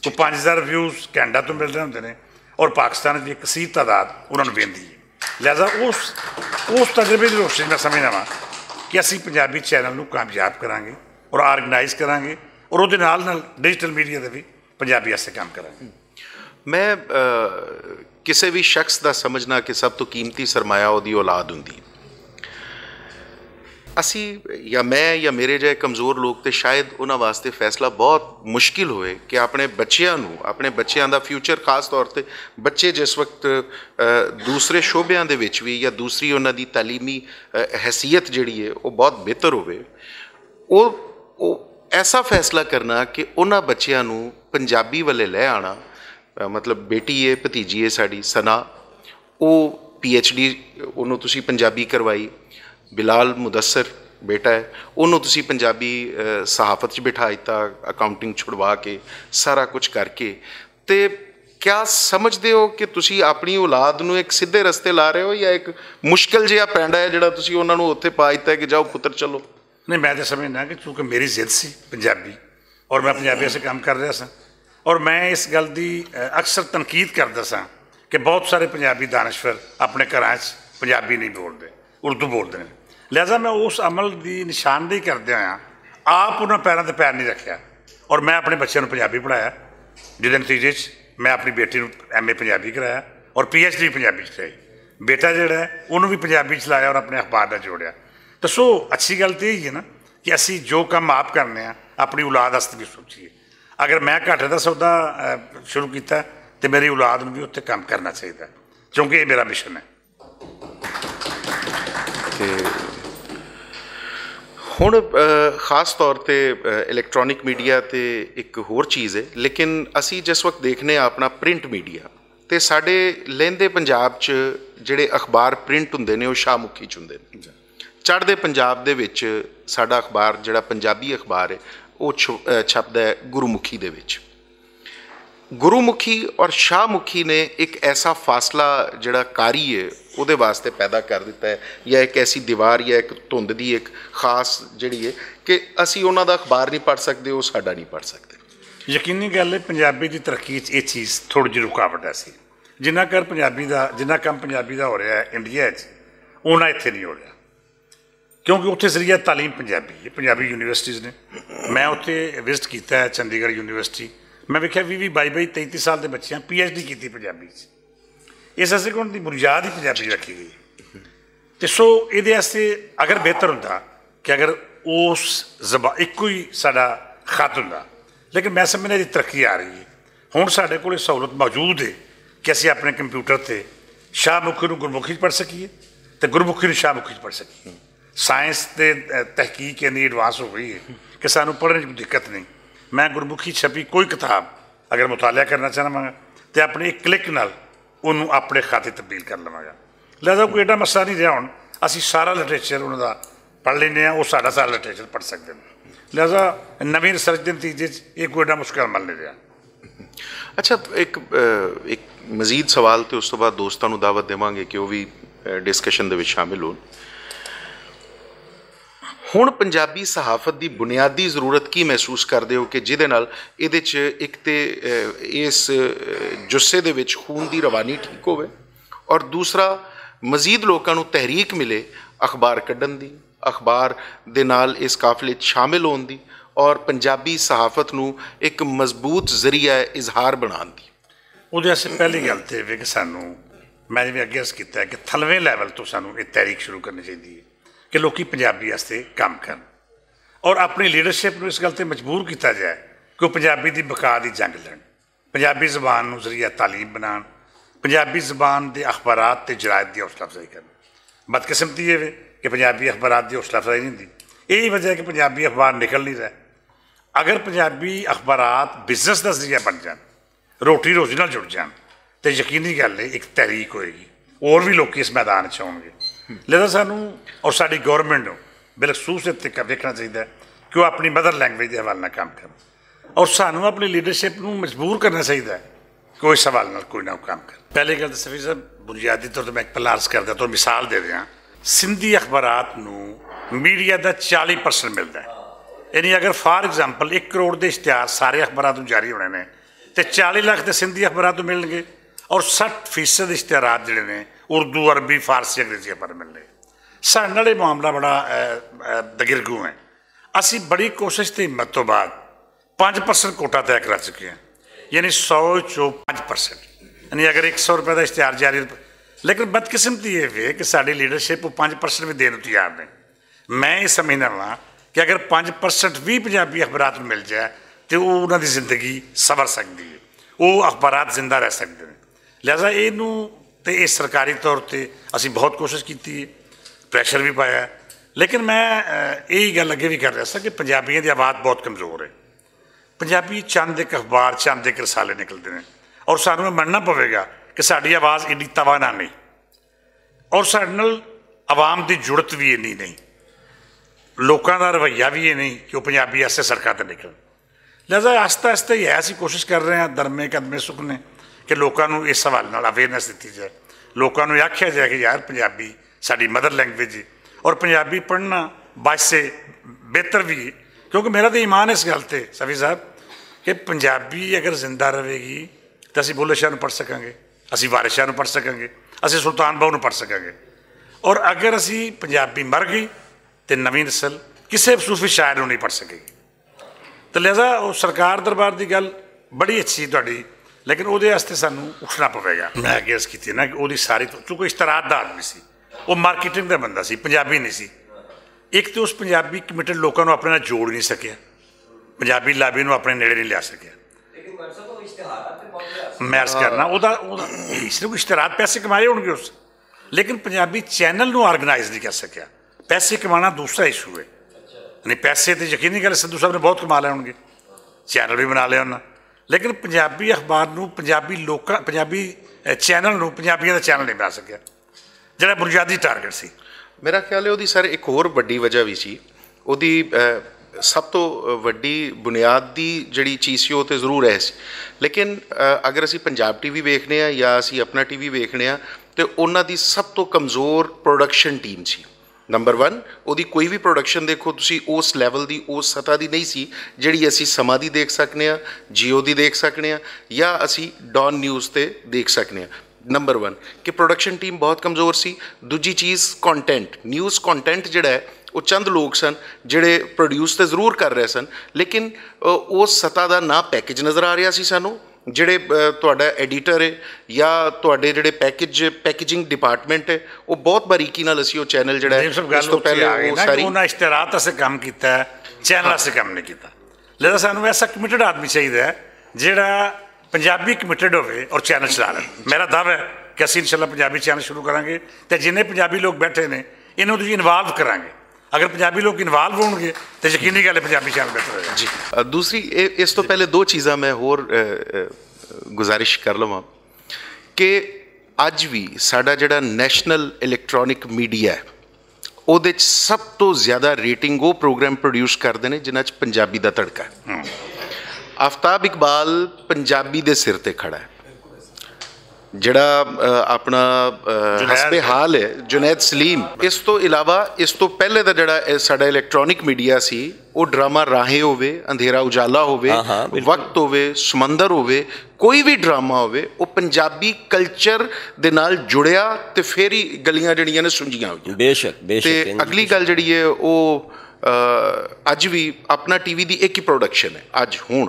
کوئی پانچ ہزار ویوز کینیڈا تو مل رہے ہوندے نے، اور پاکستان دی ایک کثیر تعداد انہاں نوں ویندی ہے۔ لہذا اس اس تجربے دی روشنی میں سمجھنا وا کہ اسی پنجابی چینل نوں کامیاب کرانگے اور آرگنائز کرانگے، اور اودے نال نال ڈیجیٹل میڈیا دے بھی پنجابی واسطے کام کرانگے۔ میں کسے بھی شخص دا سمجھنا کہ سب تو قیمتی سرمایہ اودی اولاد ہوندی۔ اسی یا میں یا میرے جائے کمزور لوگ تے شاید انہاں واسطے فیصلہ بہت مشکل ہوئے کہ اپنے بچیاں نوں، اپنے بچیاں دا فیوچر، خاص طور تے بچے جس وقت دوسرے شعبیاں دے وچ وی یا دوسری انہاں دی تعلیمی حیثیت جڑی ہے وہ بہت بہتر ہوئے، وہ ایسا فیصلہ کرنا کہ انہاں بچیاں نوں پنجابی والے لے آنا۔ مطلب بیٹی ہے، بھتیجی ہے ساڈی ثنا، وہ پی ایچ ڈی، انہوں تسی پنجابی کروائی۔ بلال مدثر بیٹا ہے، انہوں تسی پنجابی صحافت چ بٹھا دیتا، اکاؤنٹنگ چھڑوا کے، سارا کچھ کر کے۔ تے کیا سمجھدے ہو کہ تسی اپنی اولاد نوں ایک سیدھے رستے لا رہے ہو یا ایک مشکل جہا پینڈا ہے جڑا تسی انہاں نوں اتھے پا دیتا ہے کہ جاؤ پتر چلو؟ نہیں، میں تو سمجھنا کہ چونکہ میری ضد سی پنجابی، اور میں پنجابی سے کام کر رہا سا، اور میں اس گل دی اکثر تنقید کردا سا کہ بہت سارے پنجابی دانشور اپنے گھراں وچ پنجابی نہیں بولدے، اردو بولدے نے۔ لہذا میں اس عمل دی نشاندہی کردے ہویا آپ انہاں پیراں تے پیر نہیں رکھیا، اور میں اپنے بچیاں نوں پنجابی پڑھایا، جس دے نتیجے چ میں اپنی بیٹی نوں ایم اے پنجابی کرایا اور پی ایچ ڈی پنجابی چ کرائی۔ بیٹا جڑا ہے انہوں بھی پنجابی چ لایا اور اپنے اخبار نال جوڑیا۔ تو سو اچھی گل تو یہی ہے نا کہ اسی جو کم آپ کرنے ہیں اپنی اولاد واسطے بھی سوچیے۔ اگر میں گھاٹے دا سودا شروع کیتا ہے تو میری اولاد نوں بھی اتنے کم کرنا چاہیے، کیونکہ یہ میرا مشن ہے۔ تے ہن خاص طور تے الیکٹرانک میڈیا تے ایک ہور چیز ہے، لیکن اسی جس وقت دیکھنے آں اپنا پرنٹ میڈیا، تے ساڈے لہندے پنجاب چ جڑے اخبار پرنٹ ہوندے نے وہ شاہ مکھی چ ہوندے نے۔ چڑھدے پنجاب دے وچ ساڈا اخبار جڑا پنجابی اخبار ہے، او چھپدا ہے گرو مکھی دے وچ۔ گرو مکھی اور شاہ مکھی نے اک ایسا فاصلہ جڑا کاری ہے، اوہدے واسطے پیدا کر دیتا ہے، یا اک ایسی دیوار یا اک تند دی اک خاص جڑی ہے، کہ اسی انہاں دا اخبار نئیں پڑھ سکدے او ساڈا نئیں پڑھ سکدے۔ یقینی گل ہے پنجابی دی ترقی چ ایہہ چیز تھوڑی جی رکاوٹ ہے سی۔ جنہاں کر پنجابی دا جنہاں کم پنجابی دا ہو رہیا ہے انڈیا چ، اوہناں اتھے نئیں ہو رہیا۔ کیونکہ اتھے ذریعہ تعلیم پنجابی ہے، پنجابی یونیورسٹیز نے۔ میں اتھے وزٹ کیتا ہے چندی گڑھ یونیورسٹی۔ میں ویکھیا ویہہ ویہہ بائی بائی تیتی سال دے بچیاں پی ایچ ڈی کیتی پنجابی چ۔ اس اسے کون دی بنیاد ہی پنجابی رکھی گئی۔ تے سو ایہدے واسطے اگر بہتر ہوندا کہ اگر اس زبان اکو ہی ساڈا خط ہوندا۔ لیکن میں سمجھنا ایہدی ترقی آ رہی ہے۔ ہن ساڈے کول سہولت موجود ہے کہ اسی اپنے کمپیوٹر تے شاہ مکھی نوں گرمکھی چ پڑھ سکیے تے گرمکھی نوں شاہ مکھی چ پڑھ سکیے۔ سائنس تے تحقیق انہی ایڈوانس ہو گئی ہے کہ سانوں پڑھنے چ کوئی دقت نہیں۔ میں گرمکھی چھپی کوئی کتاب اگر مطالعہ کرنا چاہنا ماں تے اپنے ایک کلک نال انہوں اپنے خاطے تبدیل کر لواں گا۔ لہذا کوئی ایڈا مسئلہ نہیں رہیا ہن۔ اسی سارا لٹریچر انہوں دا پڑھ لینے ہیں، وہ سارا سارا لٹریچر پڑھ سکتے ہیں۔ لہذا نویں ریسرچ دے نتیجے چ یہ کوئی ایڈا مشکل عمل نہیں رہیا۔ اچھا، ایک مزید سوال تے اس تو بعد دوستاں نوں دعوت دیواں گے کہ وہ بھی ڈسکشن دے وچ شامل ہون۔ ہن پنجابی صحافت دی بنیادی ضرورت کی محسوس کردے ہو کہ جدے نال ایہدے چ اک تے اس جسے دے وچ خون دی روانی ٹھیک ہووے، اور دوسرا مزید لوکاں نوں تحریک ملے اخبار کڈن دی، اخبار دے نال اس قافلے چ شامل ہون دی، اور پنجابی صحافت نوں اک مضبوط ذریعہ اظہار بنان دی۔ اوہدے اسے پہلی گل تے ویکھ سانوں میں جیویں اگے اس کیتا ہے کہ تھلویں لیول توں سانوں ایہہ تحریک شروع کرنی چاہیدی ہے کہ لوکی پنجابی واسطے کم کرن، اور اپنی لیڈرشپ نوں اس گل تے مجبور کیتا جائے کہ وہ پنجابی دی بقا دی جنگ لڑن، پنجابی زبان نوں ذریعہ تعلیم بنان، پنجابی زبان دے اخبارات تے جرائد دی حوصلہ افزائی کرن۔ بدقسمتی یہ وے کہ پنجابی اخبارات دی حوصلہ افزائی نہیں ہوندی۔ یہی وجہ ہے کہ پنجابی اخبار نکل نہیں رہے۔ اگر پنجابی اخبارات بزنس دا ذریعہ بن جان، روٹی روزی نال جڑ جان، تے یقینی گل ہے ایک تحریک ہوئے گی، اور بھی لوکی اس میدان چ آؤن گے۔ لہذا سانوں اور ساڈی گورنمنٹ نوں بالخصوص اس تے ویکھنا چاہیدا ہے کہ وہ اپنی مدر لینگویج دے حوالے نال کام کرن، اور سانوں اپنی لیڈرشپ نوں مجبور کرنا چاہیدا ہے کہ وہ اس حوالے نال کوئی نہ کوئی کام کرن۔ پہلی گل تے سفیر صاحب، بنیادی طور تے میں ایک پلارس کردا تو مثال دے دیاں، سندھی اخبارات نوں میڈیا دا چالی پرسنٹ ملدا ہے۔ یعنی اگر فار ایگزامپل ایک کروڑ دے اشتہار سارے اخبارات نوں جاری ہونے نے، تے چالی لاکھ تے سندھی اخبارات نوں ملن گے، اور سٹھ فیصد اشتہارات جڑے نے اردو، عربی، فارسی، انگریزی اخبار ملنے۔ ساڈے نال یہ معاملہ بڑا دگرگوں ہے۔ اسی بڑی کوشش تے ہمت تو بعد پنج پرسنٹ کوٹا طے کرا چکے ہیں، یعنی سو چو پنج پرسنٹ، یعنی اگر ایک سو روپے دا اشتہار جاری، لیکن بدقسمتی یہ وے کہ ساڈی لیڈرشپ وہ پنج پرسنٹ بھی دین نوں تیار نہیں۔ میں یہ سمجھنا وا کہ اگر پنج پرسنٹ وی پنجابی اخبارات نوں مل جائے تے وہ انہاں دی زندگی سنور سکدی ہے، وہ اخبارات زندہ رہ سکدے ہیں۔ لہذا یہ نوں تے یہ سرکاری طور تے اسی بہت کوشش کیتی ہے، پریشر بھی پایا ہے۔ لیکن میں یہی گل اگے بھی کر رہا سا کہ پنجابیاں دی آواز بہت کمزور ہے۔ پنجابی چند ایک اخبار، چند ایک رسالے نکلدے نے، اور سانوں یہ مننا پوے گا کہ ساڈی آواز ایڈی توانا نہیں، اور ساڈے نال عوام دی جڑت وی اینی نہیں، لوکاں دا رویہ وی یہ نہیں کہ وہ پنجابی ایسے سڑکاں تے نکلن۔ لہذا آہستہ آہستہ یہ ایسی کوشش کر رہے ہیں درمے قدمے سکھنے کہ لوکاں نوں اس حوالے نال اویئرنس دتی جائے، لوکاں نوں یہ آکھیا جائے کہ یار پنجابی ساڈی مدر لینگویج ہے، اور پنجابی پڑھنا باعث بہتر بھی ہے۔ کیونکہ میرا تو ایمان اس گل تے سفیر صاحب کہ پنجابی اگر زندہ رہے گی تو اسی بولے شاہ نوں پڑھ سکاں گے، اسی وارث شاہ نوں پڑھ سکاں گے، اسی سلطان باہو نوں پڑھ سکاں گے۔ اور اگر اسی پنجابی مر گئی تو نویں نسل کسے صوفی شاعر نوں نہیں پڑھ سکے گی۔ تو لہذا وہ سرکار دربار دی گل بڑی اچھی تہاڈی، لیکن اودے واسطے سانوں اٹھنا پوے گا۔ میں اگے عرض کیتی نا کہ اودی ساری تو چونکہ اشتراعات دا آدمی سی، وہ مارکیٹنگ دا بندہ سی، پنجابی نہیں سی۔ ایک تو اس پنجابی کمیٹڈ لوکاں نوں اپنے نال جوڑ نہیں سکیا، پنجابی لابی نوں اپنے نیڑے نہیں لیا سکیا۔ میں عرض کرنا او دا او دا صرف اشتراعات پیسے کمائے ہون گے اس، لیکن پنجابی چینل نوں آرگنائز نہیں کر سکیا۔ پیسے کمانا دوسرا ایشو ہے۔ یعنی پیسے تے یقینی گل سدھو صاحب نے بہت کما لے ہون گے، چینل بھی بنا لیا انہاں، لیکن پنجابی اخبار نوں پنجابی لوکاں پنجابی چینل نوں پنجابیاں دا چینل نہیں بنا سکیا، جڑا بنیادی ٹارگٹ سی۔ میرا خیال ہے اوہدی سر اک ہور وڈی وجہ وی سی۔ اوہدی سب توں وڈی بنیاد دی جیہڑی چیز سی او تے ضرور ایہہ سی۔ لیکن اگر اسی پنجاب ٹی وی ویکھنے آں یا اسی اپنا ٹی وی ویکھنے آں، تے اناں دی سب توں کمزور پروڈکشن ٹیم سی۔ نمبر ون، اوہدی کوئی وی پروڈکشن دیکھو تسی، اس لیول دی، اس سطح دی نئیں سی جیہڑی اسی سما دی دیکھ سکنے آں، جیو دی دیکھ سکنے آں، یا اسی ڈان نیوز تے دیکھ سکنے آں۔ نمبر ون، کہ پروڈکشن ٹیم بہت کمزور سی۔ دوجی چیز، کانٹینٹ، نیوز کانٹینٹ جیہڑا ہے، او چند لوگ سن جیہڑے پروڈیوس تے ضرور کر رہے سن، لیکن اس سطح دا نہ پیکج نظر آ رہیا سی سانوں۔ جیہڑے تہاڈا ایڈیٹر ہے یا تہاڈے جیہڑے پیکج پیکجنگ ڈپارٹمنٹ ہے، او بہت باریکی نال اسی او چینل جیہڑا ہے، اس توں پہلے او ساری انہاں اشتہارات اسے کم کیتا ہے، چینل اسے کم نہیں کیتا۔ لہذا سانوں ایسا کمیٹڈ آدمی چاہیدا ہے جیہڑا پنجابی کمیٹڈ ہووے اور چینل چلا لے۔ میرا دعویٰ ہے کہ اسی انشاءاللہ پنجابی چینل شروع کراں گے، تے جنہیں پنجابی لوگ بیٹھے نے انہوں تسی انوالو کراں گے۔ اگر پنجابی لوگ انوالو ہون گے، تے یقینی گل ہے پنجابی چینل بہتر ہوئے گا۔ جی۔ دوسری، اس توں پہلے دو چیزاں میں ہور گزارش کر لواں کہ اج وی ساڈا جیہڑا نیشنل الیکٹرانک میڈیا ہے، اوہدے چ سب توں زیادہ ریٹنگ او پروگرام پروڈیوس کردے نے جنہاں چ پنجابی دا تڑکا ہے۔ آفتاب اقبال پنجابی دے سر تے کھڑا ہے۔ جیہڑا اپنا حسب حال ہے، جنید سلیم۔ اس توں علاوہ، اس توں پہلے دا جیہڑا ساڈا الیکٹرانک میڈیا سی، او ڈرامہ راہیں ہووے، اندھیرا اجالا ہووے، وقت ہووے، سمندر ہووے، کوئی وی ڈرامہ ہووے، او پنجابی کلچر دے نال جڑیا تے فیر ہی گلیاں جیہڑیاں نے سنجیاں ہوئیاں۔ بے شک، بے شک۔ اگلی گل جیہڑی ہے او اج وی اپنا ٹی وی دی ایک ہی پروڈکشن ہے، اج ہن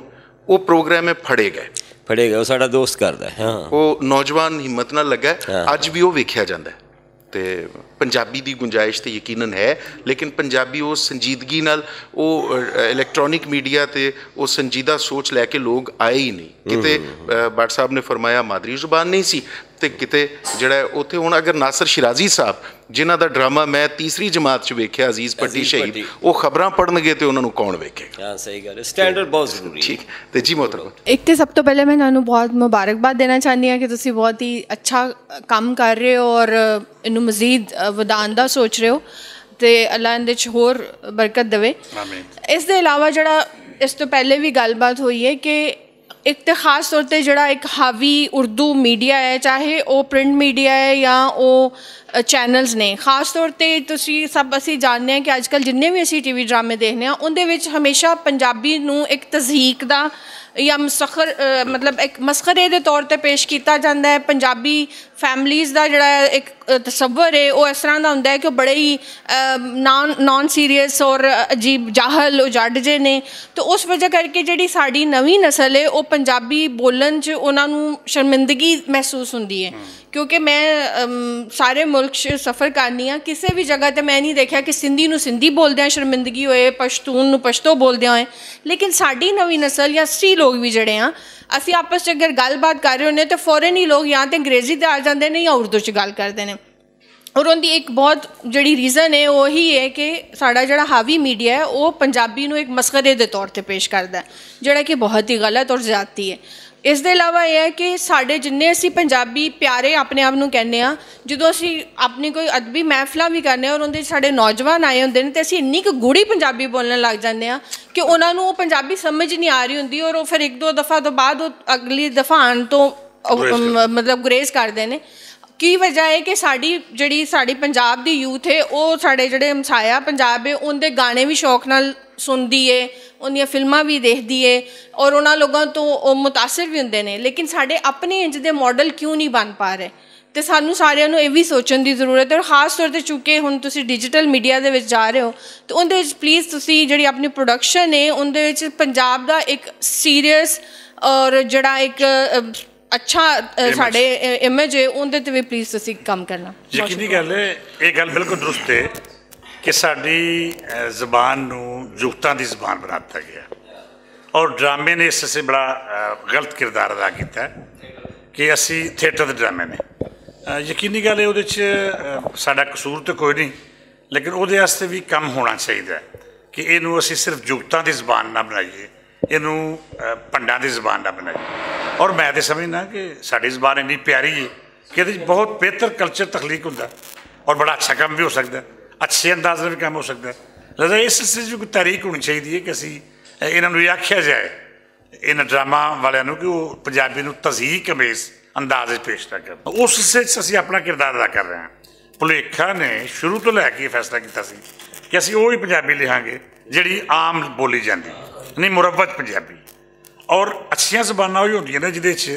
او پروگرام ہے پھڑے گئے۔ پھڑے گئے، او ساڈا دوست کردا ہے۔ او نوجوان ہمت نال لگا ہے، اج وی او ویکھیا جاندا ہے۔ تے پنجابی دی گنجائش تے یقیناً ہے، لیکن پنجابی او سنجیدگی نال او الیکٹرانک میڈیا تے او سنجیدہ سوچ لے کے لوگ آئے ہی نہیں کیتے۔ بٹ صاحب نے فرمایا مادری زبان نہیں سی، تے کیتے جیہڑا ہے اتھے ہن اگر ناصر شیرازی صاحب، جنہاں دا ڈرامہ میں تیسری جماعت چ ویکھیا، عزیز پٹی شہید، او خبراں پڑھن گے تے انہاں نوں کون ویکھے؟ سٹینڈرڈ بہت ضروری ہے۔ تے جی محترم۔ ایک تے سب توں پہلے میں تہانوں بہت مبارکباد دینا چاہندی ہاں کہ تسی بہت ہی اچھا کم کر رہے ہو اور انہوں مزید ودان دا سوچ رہے ہو، تے اللہ اندے چ ہور برکت دے۔ اس دے علاوہ جیہڑا اس توں پہلے وی گل بات ہوئی ہے کہ ایک تے خاص طور تے جیہڑا ایک ہاوی اردو میڈیا ہے، چاہے او پرنٹ میڈیا ہے یا او چینلز نے، خاص طور تے تسی سب اسی جاننے ہیں کہ اج کل جننے وی اسی ٹی وی ڈرامے دیکھنے ہیں، ان دے وچ ہمیشہ پنجابی نوں ایک تضحیک دا یا مسخر مطلب ایک مسخرے دے طور تے پیش کیتا جاندا ہے۔ پنجابی فیملیز دا جیہڑا ایک تصور ہے او اس طرح دا ہوندا ہے کہ او بڑے ہی نان سیریس اور عجیب جاہل او جڈ جے نے۔ تو اس وجہ کر کے جیہڑی ساڈی نوی نسل ہے او پنجابی بولن چ انہاں نوں شرمندگی محسوس ہوندی ہے، کیونکہ میں سارے ملک چ سفر کرنی ہاں، کسے وی جگہ تے میں نہیں دیکھیا کہ سندھی نوں سندھی بولدیاں شرمندگی ہوئے، پشتون نوں پشتو بولدیاں ہوئے۔ لیکن ساڈی نوی نسل یا سی لوگ وی جیہڑے ہاں، اسی آپس چ اگر گل بات کر رہے ہونے تے فورن ہی لوگ یا تے انگریزی تے آ جاندے نے یا اردو چ گل کردے نے۔ اور ان دی ایک بہت جیہڑی ریزن ہے وہی ہے کہ ساڈا جیہڑا ہاوی میڈیا ہے او پنجابی نوں ایک مسخرے دے طور تے پیش کردا ہے، جیہڑا کہ بہت ہی غلط اور زیادتی ہے۔ اس دے علاوہ یہ ہے کہ ساڈے جننے اسی پنجابی پیارے اپنے آپ نوں کہنے ہاں، جدوں اسی اپنی کوئی ادبی محفلاں وی کرنے ہاں اور ان دے ساڈے نوجوان آئے ہوندے نے تے اسی انی کہ گوڑی پنجابی بولن لگ جاندے ہاں کہ انہاں نوں او پنجابی سمجھ نہیں آ رہی ہوندی اور او فیر ایک دو دفعہ توں بعد او اگلی دفعہ آن توں مطلب گریز کردے نے۔ کی وجہ ہے کہ ساڈی جیہڑی ساڈی پنجاب دی یوتھ ہے او ساڈے جیہڑے ہمسایا پنجاب ہے ان دے گانے وی شوق نال سندی ہے، ان دیاں فلماں وی دیکھدی ہے اور انہاں لوگاں توں او متاثر وی ہوندے نے، لیکن ساڈے اپنے انج دے ماڈل کیوں نہیں بن پا رہے؟ تے سانوں ساریاں نوں ایہہ وی سوچن دی ضرورت ہے اور خاص طور تے چونکہ ہن تسی ڈیجیٹل میڈیا دے وچ جا رہے ہو، تے ان دے وچ پلیز تسی جیہڑی اپنی پروڈکشن ہے ان دے وچ پنجاب دا ایک سیریس اور جیہڑا ایک اچھا ساڈے امیج ہے ان دے تے وی پلیز تسی کم کرنا۔ یقینی گل ہے، ایہہ گل بالکل درست ہے کہ ساڈی زبان نوں جوتاں دی زبان بنا دتا گیا اور ڈرامے نے اس سے بڑا غلط کردار ادا کیتا ہے کہ اسی تھیٹر دے ڈرامے نے۔ یقینی گل ہے اوہدے چ ساڈا قصور تے کوئی نہیں، لیکن اوہدے واسطے وی کم ہونا چاہیدا ہے کہ اینوں اسی صرف جوتاں دی زبان نہ بنائیے، اینوں پنڈاں دی زبان نہ بنائیے۔ اور میں تے سمجھنا کہ ساڈی زبان انی پیاری ہے کہ ایہدے وچ بہت بہتر کلچر تخلیق ہوندا ہے اور بڑا اچھا کم وی ہو سکدا ہے۔ اچھے انداز نال وی کم ہو سکدا ہے۔ لہذا اس سلسلے چ کوئی تحریک ہونی چاہیے کہ اسی انہاں نوں یہ آکھیا جائے، انہاں ڈرامہ والیاں نوں، کہ وہ پنجابی نوں تزہیق امیز انداز وچ پیش نہ کرن۔ اس سلسلے چ اسی اپنا کردار ادا کر رہے ہیں۔ پلیکھا نے شروع تو لے کے یہ فیصلہ کیتا سی کہ اسی وہی پنجابی لکھاں گے جڑی عام بولی جاندی، یعنی مروج پنجابی۔ اور اچھیاں زباناں وہی ہوندیاں نے جدے چ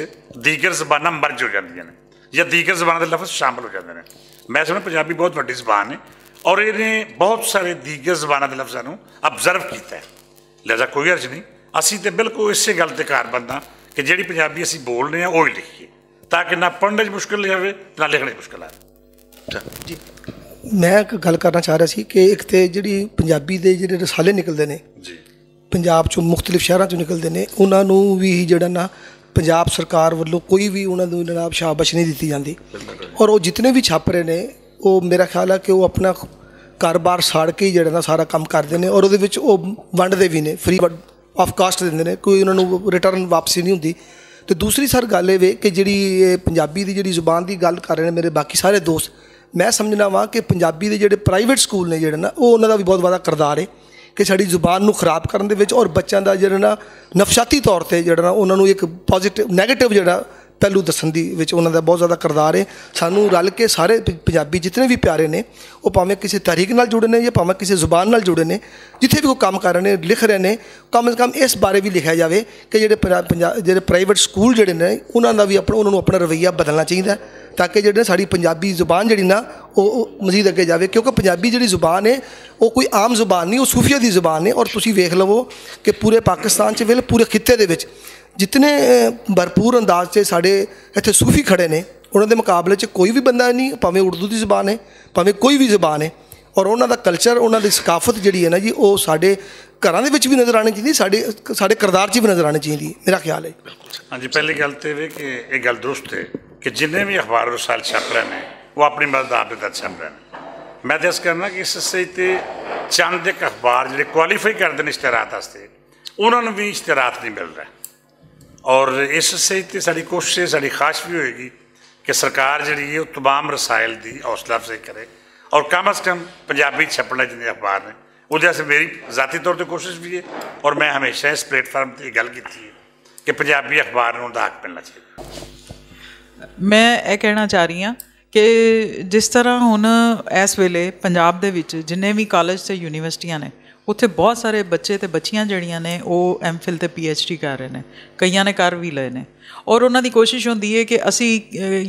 دیگر زباناں مرج ہو جاندیاں نے یا دیگر زباناں دے لفظ شامل ہو جاندے نے۔ میں سمجھنا پنجابی بہت وڈی زبان ہے اور یہ نے بہت سارے دیگر زباناں دے لفظاں نوں آبزرو کیتا ہے۔ لہذا کوئی حرج نہیں، اسی تے بالکل اسے گل تے کار بندہ کہ جڑی پنجابی اسی بول رہے ہیں وہی لکھیے، تاکہ نہ پڑھنے چ مشکل نہیں آوے، نہ لکھنے چ مشکل آوے۔ میں ایک گل کرنا چاہ رہا سی کہ ایک تے جڑی پنجابی دے جڑے رسالے نکلدے نے پنجاب چوں مختلف شہراں چوں نکلدے نے، انہاں نوں وی جڑا نا پنجاب سرکار ولوں کوئی وی انہاں نوں جناب شاباش نہیں دتی جاندی۔ اور او جتنے وی چھاپ رہے نے، او میرا خیال ہے کہ او اپنا کاروبار ساڑ کے ہی جڑا نا سارا کم کردے نے اور اودے وچ او ونڈدے وی نے، فری آف کاسٹ دیندے نے، کوئی انہاں نوں ریٹرن واپسی نہیں ہوندی۔ تے دوسری سر گل اے وے کہ جڑی اے پنجابی دی جڑی زبان دی گل کر رہے نے میرے باقی سارے دوست، میں سمجھنا واں کہ پنجابی دے جڑے پرائیویٹ سکول نے جڑے نا، او انہاں دا وی بہت وڈا کردار اے کہ ساڈی زبان نوں خراب کرن دے وچ اور بچیاں دا جڑا نا نفسیاتی طور تے جڑا نا انہاں نوں ایک پازیٹیو نیگیٹو جڑا پہلو دسن دی وچ انہاں دا بہت زیادہ کردار اے۔ سانوں رل کے سارے پنجابی جتنے وی پیارے نے، او پاویں کسے تحریک نال جڑے نے یا پاویں کسے زبان نال جڑے نے، جتھے وی کوئی کم کر رہے نے، لکھ رہے نے، کم از کم اس بارے وی لکھیا جاوے کہ جڑے پرائیویٹ سکول جڑے نے انہاں دا وی اپنا انہاں نوں اپنا رویہ بدلنا چاہیدا ہے، تاکہ جڑے ساڈی پنجابی زبان جڑی نا او مزید اگے جاوے، کیونکہ پنجابی جڑی زبان ہے او کوئی عام زبان نہیں، او صوفیہ دی زبان ہے۔ اور تسی ویکھ لو کہ پورے پاکستان چ ویل پورے خطے دے وچ جتنے بھرپور انداز چ ساڈے ایتھے صوفی کھڑے نے، انہاں دے مقابلے چ کوئی وی بندہ نہیں، پاویں اردو دی زبان ہے، پاویں کوئی وی زبان ہے۔ اور انہاں دا کلچر، انہاں دی ثقافت جڑی ہے نا جی، او ساڈے گھراں دے وچ وی نظر آنی چاہیدی، ساڈے ساڈے کردار چ وی نظر آنی چاہیدی، میرا خیال ہے۔ ہاں جی، پہلی گل تے وے کہ یہ گل درست ہے کہ جنہیں بھی اخبار رسائل چھپ رہے ہیں، وہ اپنی مدد آپ دے تحت چھپ رہے ہیں۔ میں تے اس کرنا کہ اس سسے تے چند ایک اخبار جڑے کوالیفائی کردے نے اشتہارات واسطے، انہاں نوں بھی اشتہارات نہیں مل رہا۔ اور اس سسے تے ساڈی کوشش ہے، ساڈی خواہش بھی ہوئے گی کہ سرکار جڑی ہے وہ تمام رسائل دی حوصلہ افزائی کرے اور کم از کم پنجابی چھپنے جنہیں اخبار نے، وہ جیسے میری ذاتی طور تے کوشش بھی ہے اور میں ہمیشہ اس پلیٹ فارم تے یہ گل کی ہے کہ پنجابی اخبار نوں دا حق ملنا چاہیے۔ میں یہ کہنا چاہ رہی ہاں کہ جس طرح ہن اس ویلے پنجاب دے وچ جنہیں وی کالج تے یونیورسٹیاں نے، اتھے بہت سارے بچے تے بچیاں جڑیاں نے او ایم فل تے پی ایچ ڈی کر رہے نے، کئیاں نے کر وی لئے نے۔ اور انہاں دی کوشش ہوندی ہے کہ اسی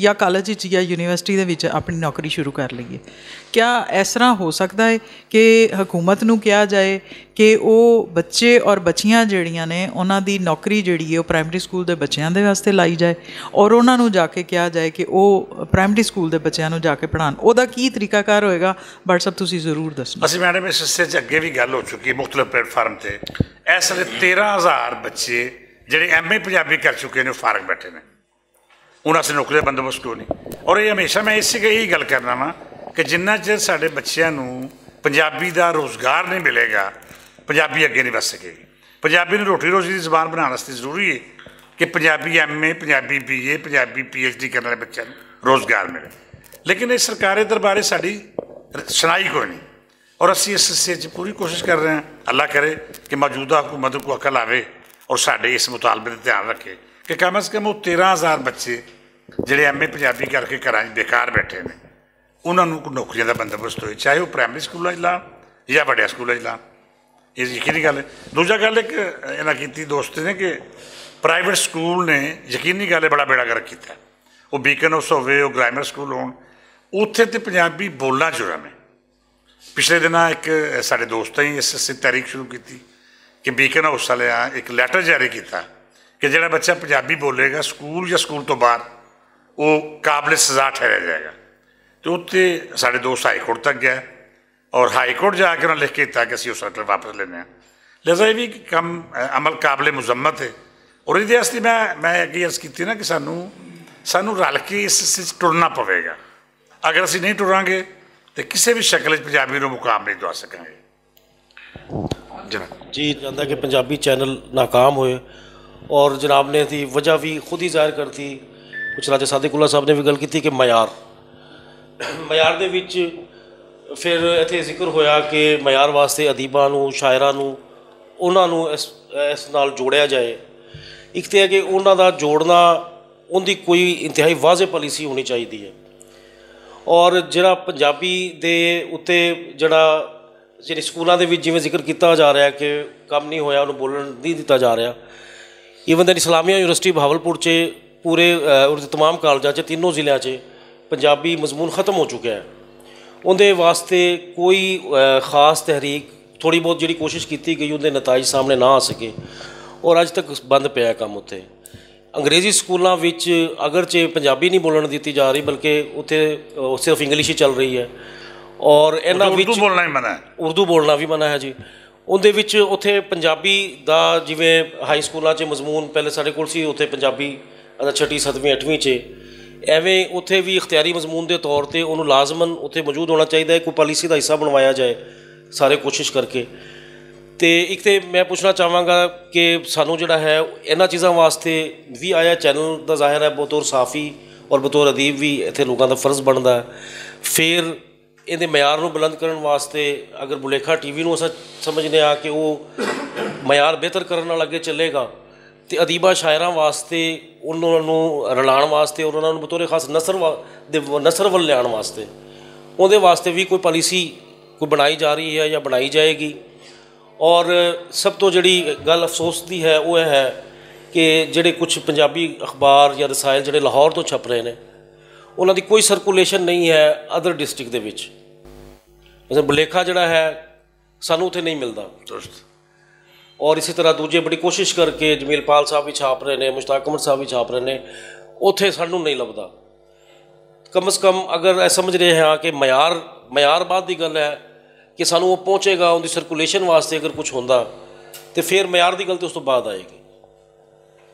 یا کالج وچ یا یونیورسٹی دے وچ اپنی نوکری شروع کر لئیے۔ کیا اس طرح ہو سکدا ہے کہ حکومت نوں کہا جائے کہ او بچے اور بچیاں جڑیاں نے انہاں دی نوکری جڑی ہے او پرائمری سکول دے بچیاں دے واسطے لائی جائے، اور انہاں نوں جا کے کہا جائے کہ او پرائمری سکول دے بچیاں نوں جا کے پڑھان؟ او دا کی طریقہ کار ہوئے گا؟ بٹ صاحب تسی ضرور دسنا۔ اسی میڈم اس حصے چ اگے بھی گل ہو چکی ہے مختلف پلیٹ فارم تے۔ اس ویلے تیرہ ہزار بچے جڑے ایم اے پنجابی کر چکے نے، فارغ بیٹھے نے۔ انہاں سے نوکری دا بندوبست کیوں نہیں؟ اور یہ ہمیشہ میں اسی یہی گل کرنا وا کہ جنہ چر ساڈے بچیاں نوں پنجابی دا روزگار نہیں ملے گا، پنجابی اگے نہیں وس سکے گی۔ پنجابی نوں روٹی روزی دی زبان بنانا واسطے ضروری ہے کہ پنجابی ایم اے، پنجابی بی اے، پنجابی پی ایچ ڈی کرنے والے بچیاں نوں روزگار ملے۔ لیکن یہ سرکاری دربارے ساڈی سنائی کوئی نہیں۔ اور اسی اس سلسلے چ پوری کوشش کر رہے ہیں۔ اللہ کرے کہ موجودہ حکومت کو عقل آوے اور ساڈے اس مطالبے تے دھیان رکھے کہ کم از کم وہ تیرہ ہزار بچے جڑے ایم اے پنجابی کر کے گھراں چ بیکار بیٹھے نے، انہاں نوں کوئی نوکریاں دا بندوبست ہوئے، چاہے وہ پرائمری سکول چ لان یا وڈیا سکول چ لان۔ یہ یقینی گل ہے۔ دوجا گل ایک انہاں کیتی دوست نے کہ پرائیویٹ سکول نے یقینی گل ہے بڑا بیڑا گرک کیتا ہے۔ وہ بیکن ہاؤس ہوئے، وہ گرائمر سکول ہون، اتھے تے پنجابی بولنا جرم ہے۔ پچھلے دناں ایک ساڈے دوستاں ہی اس سے تحریک شروع کیتی کہ بیکن ہاؤس والے ایک لیٹر جاری کیتا کہ جڑا بچہ پنجابی بولے گا سکول یا سکول تو باہر، وہ قابل سزا ٹھہریا جائے گا۔ تو اتنے ساڈے دوست ہائی کورٹ تک گئے اور ہائی کورٹ جا کے انہوں نے لکھ کے دتا کہ اسی اس لیٹر واپس لینے ہیں۔ لہذا یہ بھی کم عمل قابل مذمت ہے۔ اور یہ میں میں اگے عرض کی نا کہ سانو سانو رل کے اس سے ٹرنا پوے گا۔ اگر اسی نہیں ٹراں گے تو کسی بھی شکل وچ پنجابی نوں مقام نہیں دوا سکاں گے۔ جی جاندا کہ پنجابی چینل ناکام ہوئے اور جناب نے دی وجہ بھی خود ہی ظاہر کر دی۔ کچھ راجہ صادق اللہ صاحب نے بھی گل کی کہ معیار معیار دے وچ پھر اتھے ذکر ہویا کہ معیار واسطے ادیباں نوں، شاعراں نوں، انہاں نوں اس اس نال جوڑیا جائے۔ ایک تے ہے کہ انہاں دا جوڑنا، ان دی کوئی انتہائی واضح پالیسی ہونی چاہیے ہے۔ اور جڑا پنجابی دے اتے جڑا جڑے سکولاں دے وچ جویں ذکر کیتا جا رہا ہے کہ کم نہیں ہویا، انہوں بولن نہیں دتا جا رہا۔ ایون دین اسلامیہ یونیورسٹی بہاولپور چ پورے اور تمام کالجاں چ تینوں ضلعاں چ پنجابی مضمون ختم ہو چکا ہے۔ اندے واسطے کوئی خاص تحریک، تھوڑی بہت جڑی کوشش کیتی گئی، اندے نتائج سامنے نہ آ سکے اور اج تک بند پیا ہے کم اتھے۔ انگریزی سکولاں وچ اگرچہ پنجابی نہیں بولن دتی جا رہی، بلکہ اتھے صرف انگلش ہی چل رہی ہے۔ اور انہاں وچ اردو بولنا وی منع ہے جی۔ اندے وچ اتھے پنجابی دا جویں ہائی سکولاں چ مضمون پہلے ساڈے کول سی، اتھے پنجابی ادا چھٹی ستویں اٹھویں چ ایویں اتھے وی اختیاری مضمون دے طور تے انہوں لازمن اتھے موجود ہونا چاہیے، کوئی پالیسی دا حصہ بنوایا جائے، سارے کوشش کر کے۔ تے ایک تے میں پوچھنا چاہواں گا کہ سانوں جڑا ہے انہاں چیزاں واسطے وی آیا چینل دا ظاہر ہے بطور صحافی اور بطور ادیب وی اتھے لوگاں دا فرض بندا ہے۔ فیر ایندے معیار نوں بلند کرن واسطے اگر بلیکھا ٹی وی نوں اساں سمجھنے آ کہ او معیار بہتر کرن نال اگے چلے گا، تے ادیباں شاعراں واسطے انہاں نوں رلان واسطے اور انہاں نوں بطور خاص نثر ول لیان واسطے اوندے واسطے وی کوئی پالیسی کوئی بنائی جا رہی ہے یا بنائی جائے گی۔ اور سب توں جیہڑی گل افسوس دی ہے او ایہہ ہے کہ جیہڑے کچھ پنجابی اخبار یا رسائل جیہڑے لاہور توں چھپ رہے نیں، انہاں دی کوئی سرکولیشن نہیں ہے ادر ڈسٹرکٹ دے وچ۔ بلیکھا جیہڑا ہے سانوں اتھے نہیں ملدا۔ اور اسی طرح دوجے بڑی کوشش کر کے جمیل پال صاحب وی چھاپ رہے نیں، مشتاق احمد صاحب وی چھاپ رہے نیں، اتھے سانوں نہیں لبدا۔ کم از کم اگر ایہہ سمجھ رہے ہاں کہ معیار بعد دی گل ہے کہ سانوں او پہنچے گا ان دی سرکولیشن واسطے اگر کچھ ہوندا، تے فیر معیار دی گل تے اس توں بعد آئے گی۔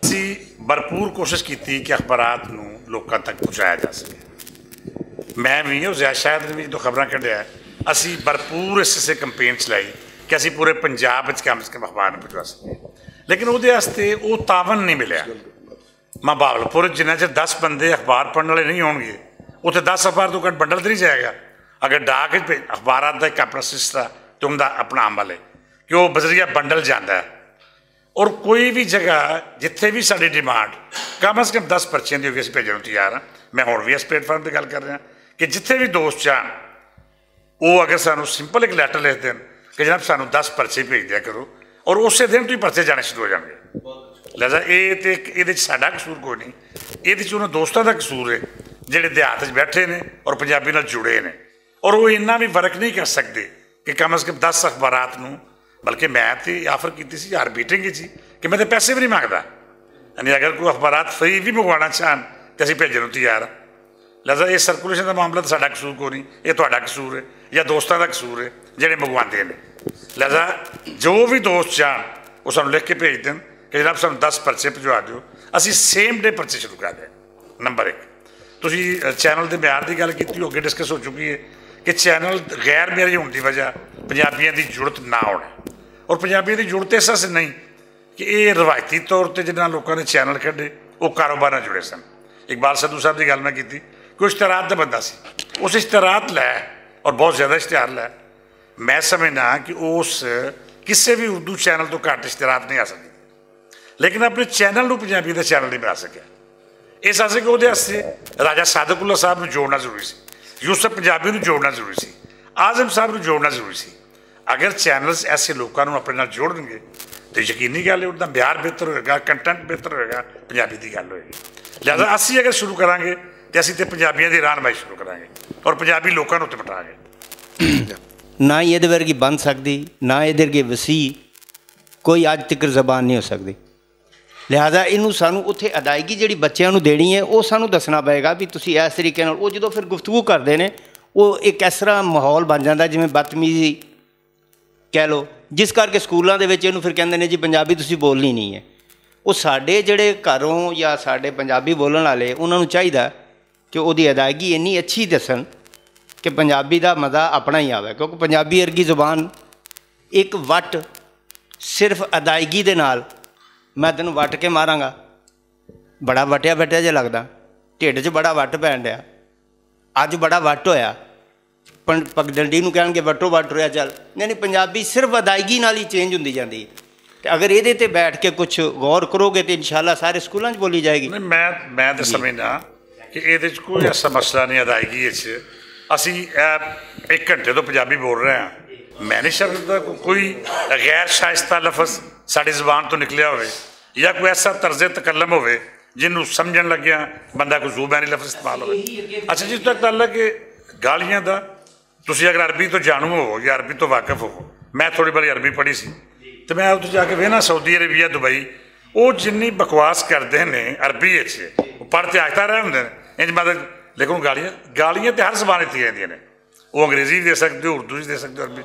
اسی بھرپور کوشش کیتی کہ اخبارات نوں لوکاں تک پہنچایا جا سکے۔ میں وی اور زیاد شاید نے وی جدوں خبراں کڈیا، اسی بھرپور اس سے کمپین چلائی کہ اسی پورے پنجاب وچ کم از کم اخبار نوں پہنچا سکے، لیکن اوہدے واسطے او تعاون نہیں ملیا۔ ماں بہاولپور جنہاں چ دس بندے اخبار پڑھن والے نہیں ہونگے، اتھے دس اخبار توں گھٹ بنڈل تے نہیں جائے گا۔ اگر ڈاک اخبارات دا اک اپنا سلسلہ تے ان دا اپنا عمل ہے کہ وہ بذریعہ بنڈل جاندا ہے۔ اور کوئی وی جگہ جتھے وی ساڈی ڈیمانڈ کم از کم دس پرچیاں دی ہوگی، اسی بھیجن نوں تیار ہاں۔ میں ہن وی اس پلیٹ فارم تے گل کر رہا کہ جتھے وی دوست چاہن، وہ اگر سانوں سمپل اک لیٹر لکھ دین کہ جناب سانوں دس پرچے بھیج دیا کرو، اور اسے دن تو ہی پرچے جانے شروع ہو جان گے۔ لہذا یہ تے ایک، یہ ساڈا قصور کوئی نہیں، یہ انہاں دوستاں دا قصور ہے جڑے دیہات وچ بیٹھے نے اور پنجابی نال جڑے نے۔ اور وہ اتنا بھی فرق نہیں کر سکتے کہ کم از کم دس اخبارات نوں، بلکہ میں تے آفر کیتی سی ہر میٹنگ وچ ہی کہ میں تے پیسے بھی نہیں مانگدا۔ یعنی اگر کوئی اخبارات فری بھی منگوانا چاہن تے اسی بھیجن نوں تیار ہاں۔ لہذا یہ سرکولیشن دا معاملہ تے ساڈا قصور کوئی نہیں، یہ تہاڈا قصور ہے یا دوستاں دا قصور ہے جڑے منگواندے نے۔ لہذا جو بھی دوست چاہن وہ سانوں لکھ کے بھیج دین کہ جناب سانوں دس پرچے پجوا دیو، اسی سیم ڈے پرچے شروع کر دیں۔ نمبر ایک، تسی چینل دے معیار دی گل کیتی، اگے ڈسکس ہو چکی ہے کہ چینل غیر معیاری ہون دی وجہ پنجابیاں دی جڑت نہ ہونا، اور پنجابیاں دی جڑت اس واسطے نہیں کہ یہ روایتی طور تے جنہاں لوکاں نے چینل کھڈے، وہ کاروبار نال جڑے سن۔ اقبال سدھو صاحب دی گل میں کیتی کہ وہ اشتہارات دا بندہ سی، اس اشتہارات لے اور بہت زیادہ اشتہار لے۔ میں سمجھنا کہ اس کسے بھی اردو چینل تو گھٹ اشتہارات نہیں آ سکدے، لیکن اپنے چینل نوں پنجابی دا چینل نہیں بنا سکیا۔ اس واسطے کہ اودے واسطے راجہ صادق اللہ صاحب نوں جوڑنا ضروری سی، یوسف پنجابی نوں جوڑنا ضروری سی، اعظم صاحب نوں جوڑنا ضروری سی۔ اگر چینلز ایسے لوکاں نوں اپنے نال جوڑن گے تو یقینی گل ہے، انہاں دا معیار بہتر ہوئے گا، کنٹینٹ بہتر ہوئے گا، پنجابی دی گل ہوئے گی۔ لہذا اسی اگر شروع کران گے تو اسی تے پنجابیاں دی رہنمائی شروع کران گے اور پنجابی لوکاں نوں تے پٹا گے۔ نہ ہی ادھر ورگی بن سکدی، نہ ادھر ورگی وسیع کوئی اج تک زبان نہیں ہو سکدی۔ لہذا انہوں سانوں اتھے ادائیگی جڑی بچیاں نوں دینی ہے، وہ سانوں دسنا پائے گا بھی تسی اس طریقے نال، وہ جدوں پھر گفتگو کردے نے، وہ ایک اس طرح ماحول بن جاندا جویں بدتمیزی کہہ لو، جس کر کے سکولاں دے وچ انہوں پھر کہندے نے جی پنجابی تسی بولنی نہیں ہے۔ وہ ساڈے جڑے گھروں یا ساڈے پنجابی بولن والے انہوں نوں چاہیدا کہ اوہدی ادائیگی اینی اچھی دسن کہ پنجابی دا مزہ اپنا ہی آوے، کیونکہ پنجابی ارگی زبان ایک وٹ صرف ادائیگی دے نال، میں تینوں وٹ کے ماراں گا، بڑا وٹیا وٹیا جے لگدا، ڈھڈ چ بڑا وٹ پین ڈیا۔ اج بڑا وٹ ہویا، پگڈنڈی نوں کہن گے وٹو وٹ رہیا چل۔ نہیں نہیں، پنجابی صرف ادائیگی نال ہی چینج ہوندی جاندی ہے۔ تے اگر ایہدے تے بیٹھ کے کچھ غور کرو گے تے انشاءاللہ سارے سکولاں چ بولی جائے گی۔ نہیں، میں میں تے سمجھنا کہ ایہدے چ کوئی ایسا مسئلہ نہیں۔ ادائیگی وچ اسی ایک گھنٹے تو پنجابی بول رہے ہیں۔ میں نہیں سمجھدا کہ کوئی غیر شائستہ لفظ ساڈی زبان تو نکلیا ہوئے، یا کوئی ایسا طرز تکلم ہوئے جنوں سمجھن لگیا بندہ کوئی زبانی لفظ استعمال ہوئے۔ اچھا جی، تک تعلق کہ گالیاں دا، تسی اگر عربی تو جانو ہو یا عربی تو واقف ہو، میں تھوڑی بڑی عربی پڑھی سی، تو میں اتھے جا کے وینا سعودی عربیہ، دبئی، وہ جنی بکواس کردے نے عربی وچ، وہ پڑھ تے آختا رہے ہوندے نے، انج مطلب، لیکن گالیاں، گالیاں تے ہر زبان اتھی جاندیاں نے۔ وہ انگریزی بھی دے سکتے ہو، اردو بھی دے سکتے ہو، عربی۔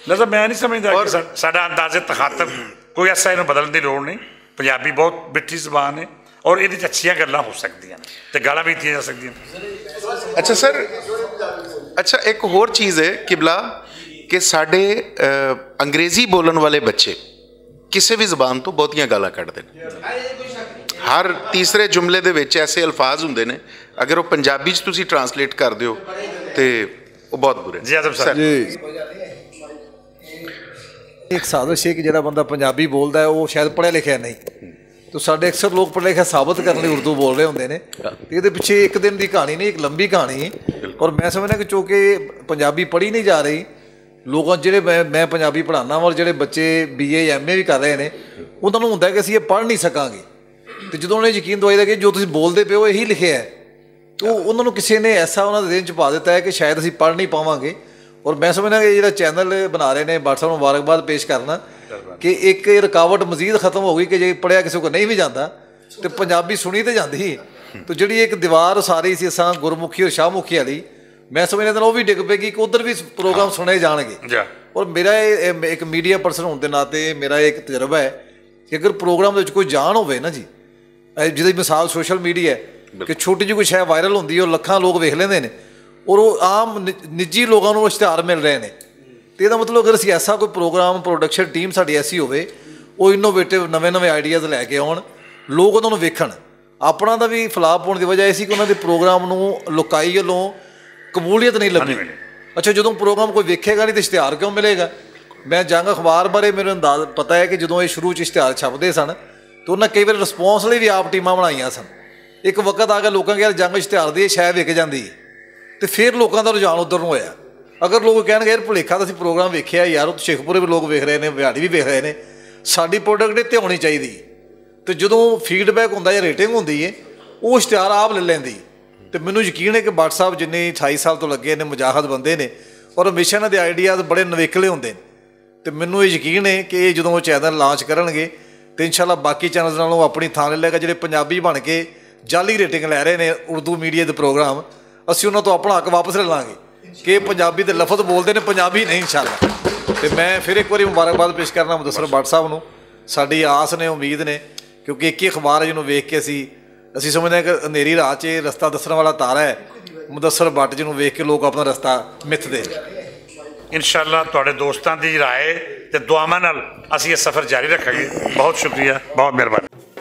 لہذا میں نہیں سمجھدا کہ اور سا- ساڈا انداز تخاطب کوئی ایسا، انہوں بدلن دی لوڑ نہیں۔ پنجابی بہت مٹھی زبان ہے اور ایہدے چ اچھیاں گلاں ہو سکدیاں نے تے گالاں بھی دتیاں جا سکدیاں نے۔ اچھا سر، اچھا، ایک ہور چیز ہے قبلہ، کہ ساڈے انگریزی بولن والے بچے کسے بھی زبان تو بہتیاں گالاں کڈ دے۔ ہر تیسرے جملے دے وچ ایسے الفاظ ہوندے نے، اگر وہ پنجابی چ تسی ٹرانسلیٹ کر دیو تے وہ بہت برے۔ جی آدم صاحب۔ جی۔ ایک سادش ہے کہ جڑا بندہ پنجابی بولدا ہے وہ شاید پڑھیا لکھیا نہیں۔ تو ساڈے اکثر لوگ پڑھے لکھے ثابت کرنے اردو بول رہے ہوندے نے۔ تے ایہدے پچھے ایک دن دی کہانی نہیں، ایک لمبی کہانی ہے۔ اور میں سمجھنا کہ چونکہ پنجابی پڑھی نہیں جا رہی، لوگاں جڑے میں میں پنجابی پڑھانا وا، جڑے بچے بی اے ایم اے بھی کر رہے نے، انہاں نوں ہوندا ہے کہ اسی یہ پڑھ نہیں سکاں گے۔ تے جدوں انہاں نے یقین دوائی دا کہ جو تسی بولدے پے ہو یہی لکھیا ہے، تو انہاں نوں کسے نے ایسا انہاں دے ذہن چ پا دیتا ہے کہ شاید اسی پڑھ نہیں پاواں گے۔ اور میں سمجھنا کہ جڑا چینل بنا رہے نے، بٹ صاحب نوں مبارکباد پیش کرنا کہ ایک رکاوٹ مزید ختم ہو گئی کہ جے پڑھیا کسے کو نہیں بھی جاندا، تے پنجابی سنی تے جاندی۔ تو جڑی ایک دیوار ساری سی اساں گرمکھی اور شاہ مکھی والی، میں سمجھنا تے او وی ڈگ پے گی کہ ادھر وی پروگرام سنے جان گے۔ اور میرا ایک میڈیا پرسن ہون دے ناتے میرا ایک تجربہ ہے کہ اگر پروگرام دے وچ کوئی جان ہوے نا جی، جدی مثال سوشل میڈیا ہے کہ چھوٹی جی کوئی شے وائرل ہوندی ہے اور لکھاں لوگ ویکھ لیندے نے، اور وہ عام نجی لوگاں نوں اشتہار مل رہے نے۔ تے ایہدا مطلب اگر اسی ایسا کوئی پروگرام، پروڈکشن ٹیم ساڈی ایسی ہووے، او انوویٹو نویں نویں آئیڈیاز لے کے آون، لوگ انہاں نوں ویکھن۔ اپنا دا وی فلاپ ہون دی وجہ ایسی کہ انہاں دے پروگرام نوں لوکائی ولوں قبولیت نہیں لبھی۔ اچھا، جدوں پروگرام کوئی ویکھے گا نہیں تے اشتہار کیوں ملے گا؟ میں جنگ اخبار بارے میرے انداز پتہ ہے کہ جدوں ایہہ شروع چ اشتہار چھپدے سن، تے انہاں کئی واری رسپانس لئی وی آپ ٹیماں بنائیاں سن۔ اک وقت آ گیا لوکاں کہیا جنگ اشتہار دی شاید وک جاندی ہے، تے فیر لوکاں دا رجحان ادھر نوں ہویا۔ اگر لوگ کہنگے یار پلیکھا تاں اسی پروگرام ویکھیا یار، اتھے شیخ پورے وی لوگ ویکھ رہے نے، ویاڑی وی ویکھ رہے نے، ساڈی پروڈکٹ اتھے ہونی چاہیدی۔ تے جدوں فیڈ بیک ہوندا یا ریٹنگ ہوندی ہے، او اشتہار آپ لے لیندی۔ تے مینوں یقین ہے کہ بٹ صاحب جنہیں اٹھائی سال توں لگے نے، مجاہد بندے نے، اور ہمیشہ انہاں دے آئیڈیاز بڑے نویکلے ہوندے نے۔ تے مینوں ایہہ یقین ہے کہ ایہہ جدوں او چینل لانچ کرنگے، تے انشاءاللہ باقی چینلز نالوں اپنی تھاں لے لے گا جیہڑے پنجابی بن کے جعلی ریٹنگ لے رہے نے اردو میڈیا دے پروگرام، اسی انہاں توں اپنا حق واپس لے لانگے۔ کہ پنجابی دے لفظ بولدے نے، پنجابی نہیں انشاءاللہ۔ تے میں فیر اک واری مبارکباد پیش کرنا مدثر بٹ صاحب نوں۔ ساڈی آس نے، امید نے، کیونکہ اک ہی اخبار ہے جنوں ویکھ کے اسی اسی سمجھنے کہ اندھیری رات چ رستہ دسن والا تارا ہے۔ مدثر بٹ جنوں ویکھ کے لوگ اپنا رستہ متھدے۔ انشاءاللہ تہاڈے دوستاں دی رائے تے دعاواں نال اسی ایہہ سفر جاری رکھاں گے۔ بہت شکریہ، بہت مہربانی۔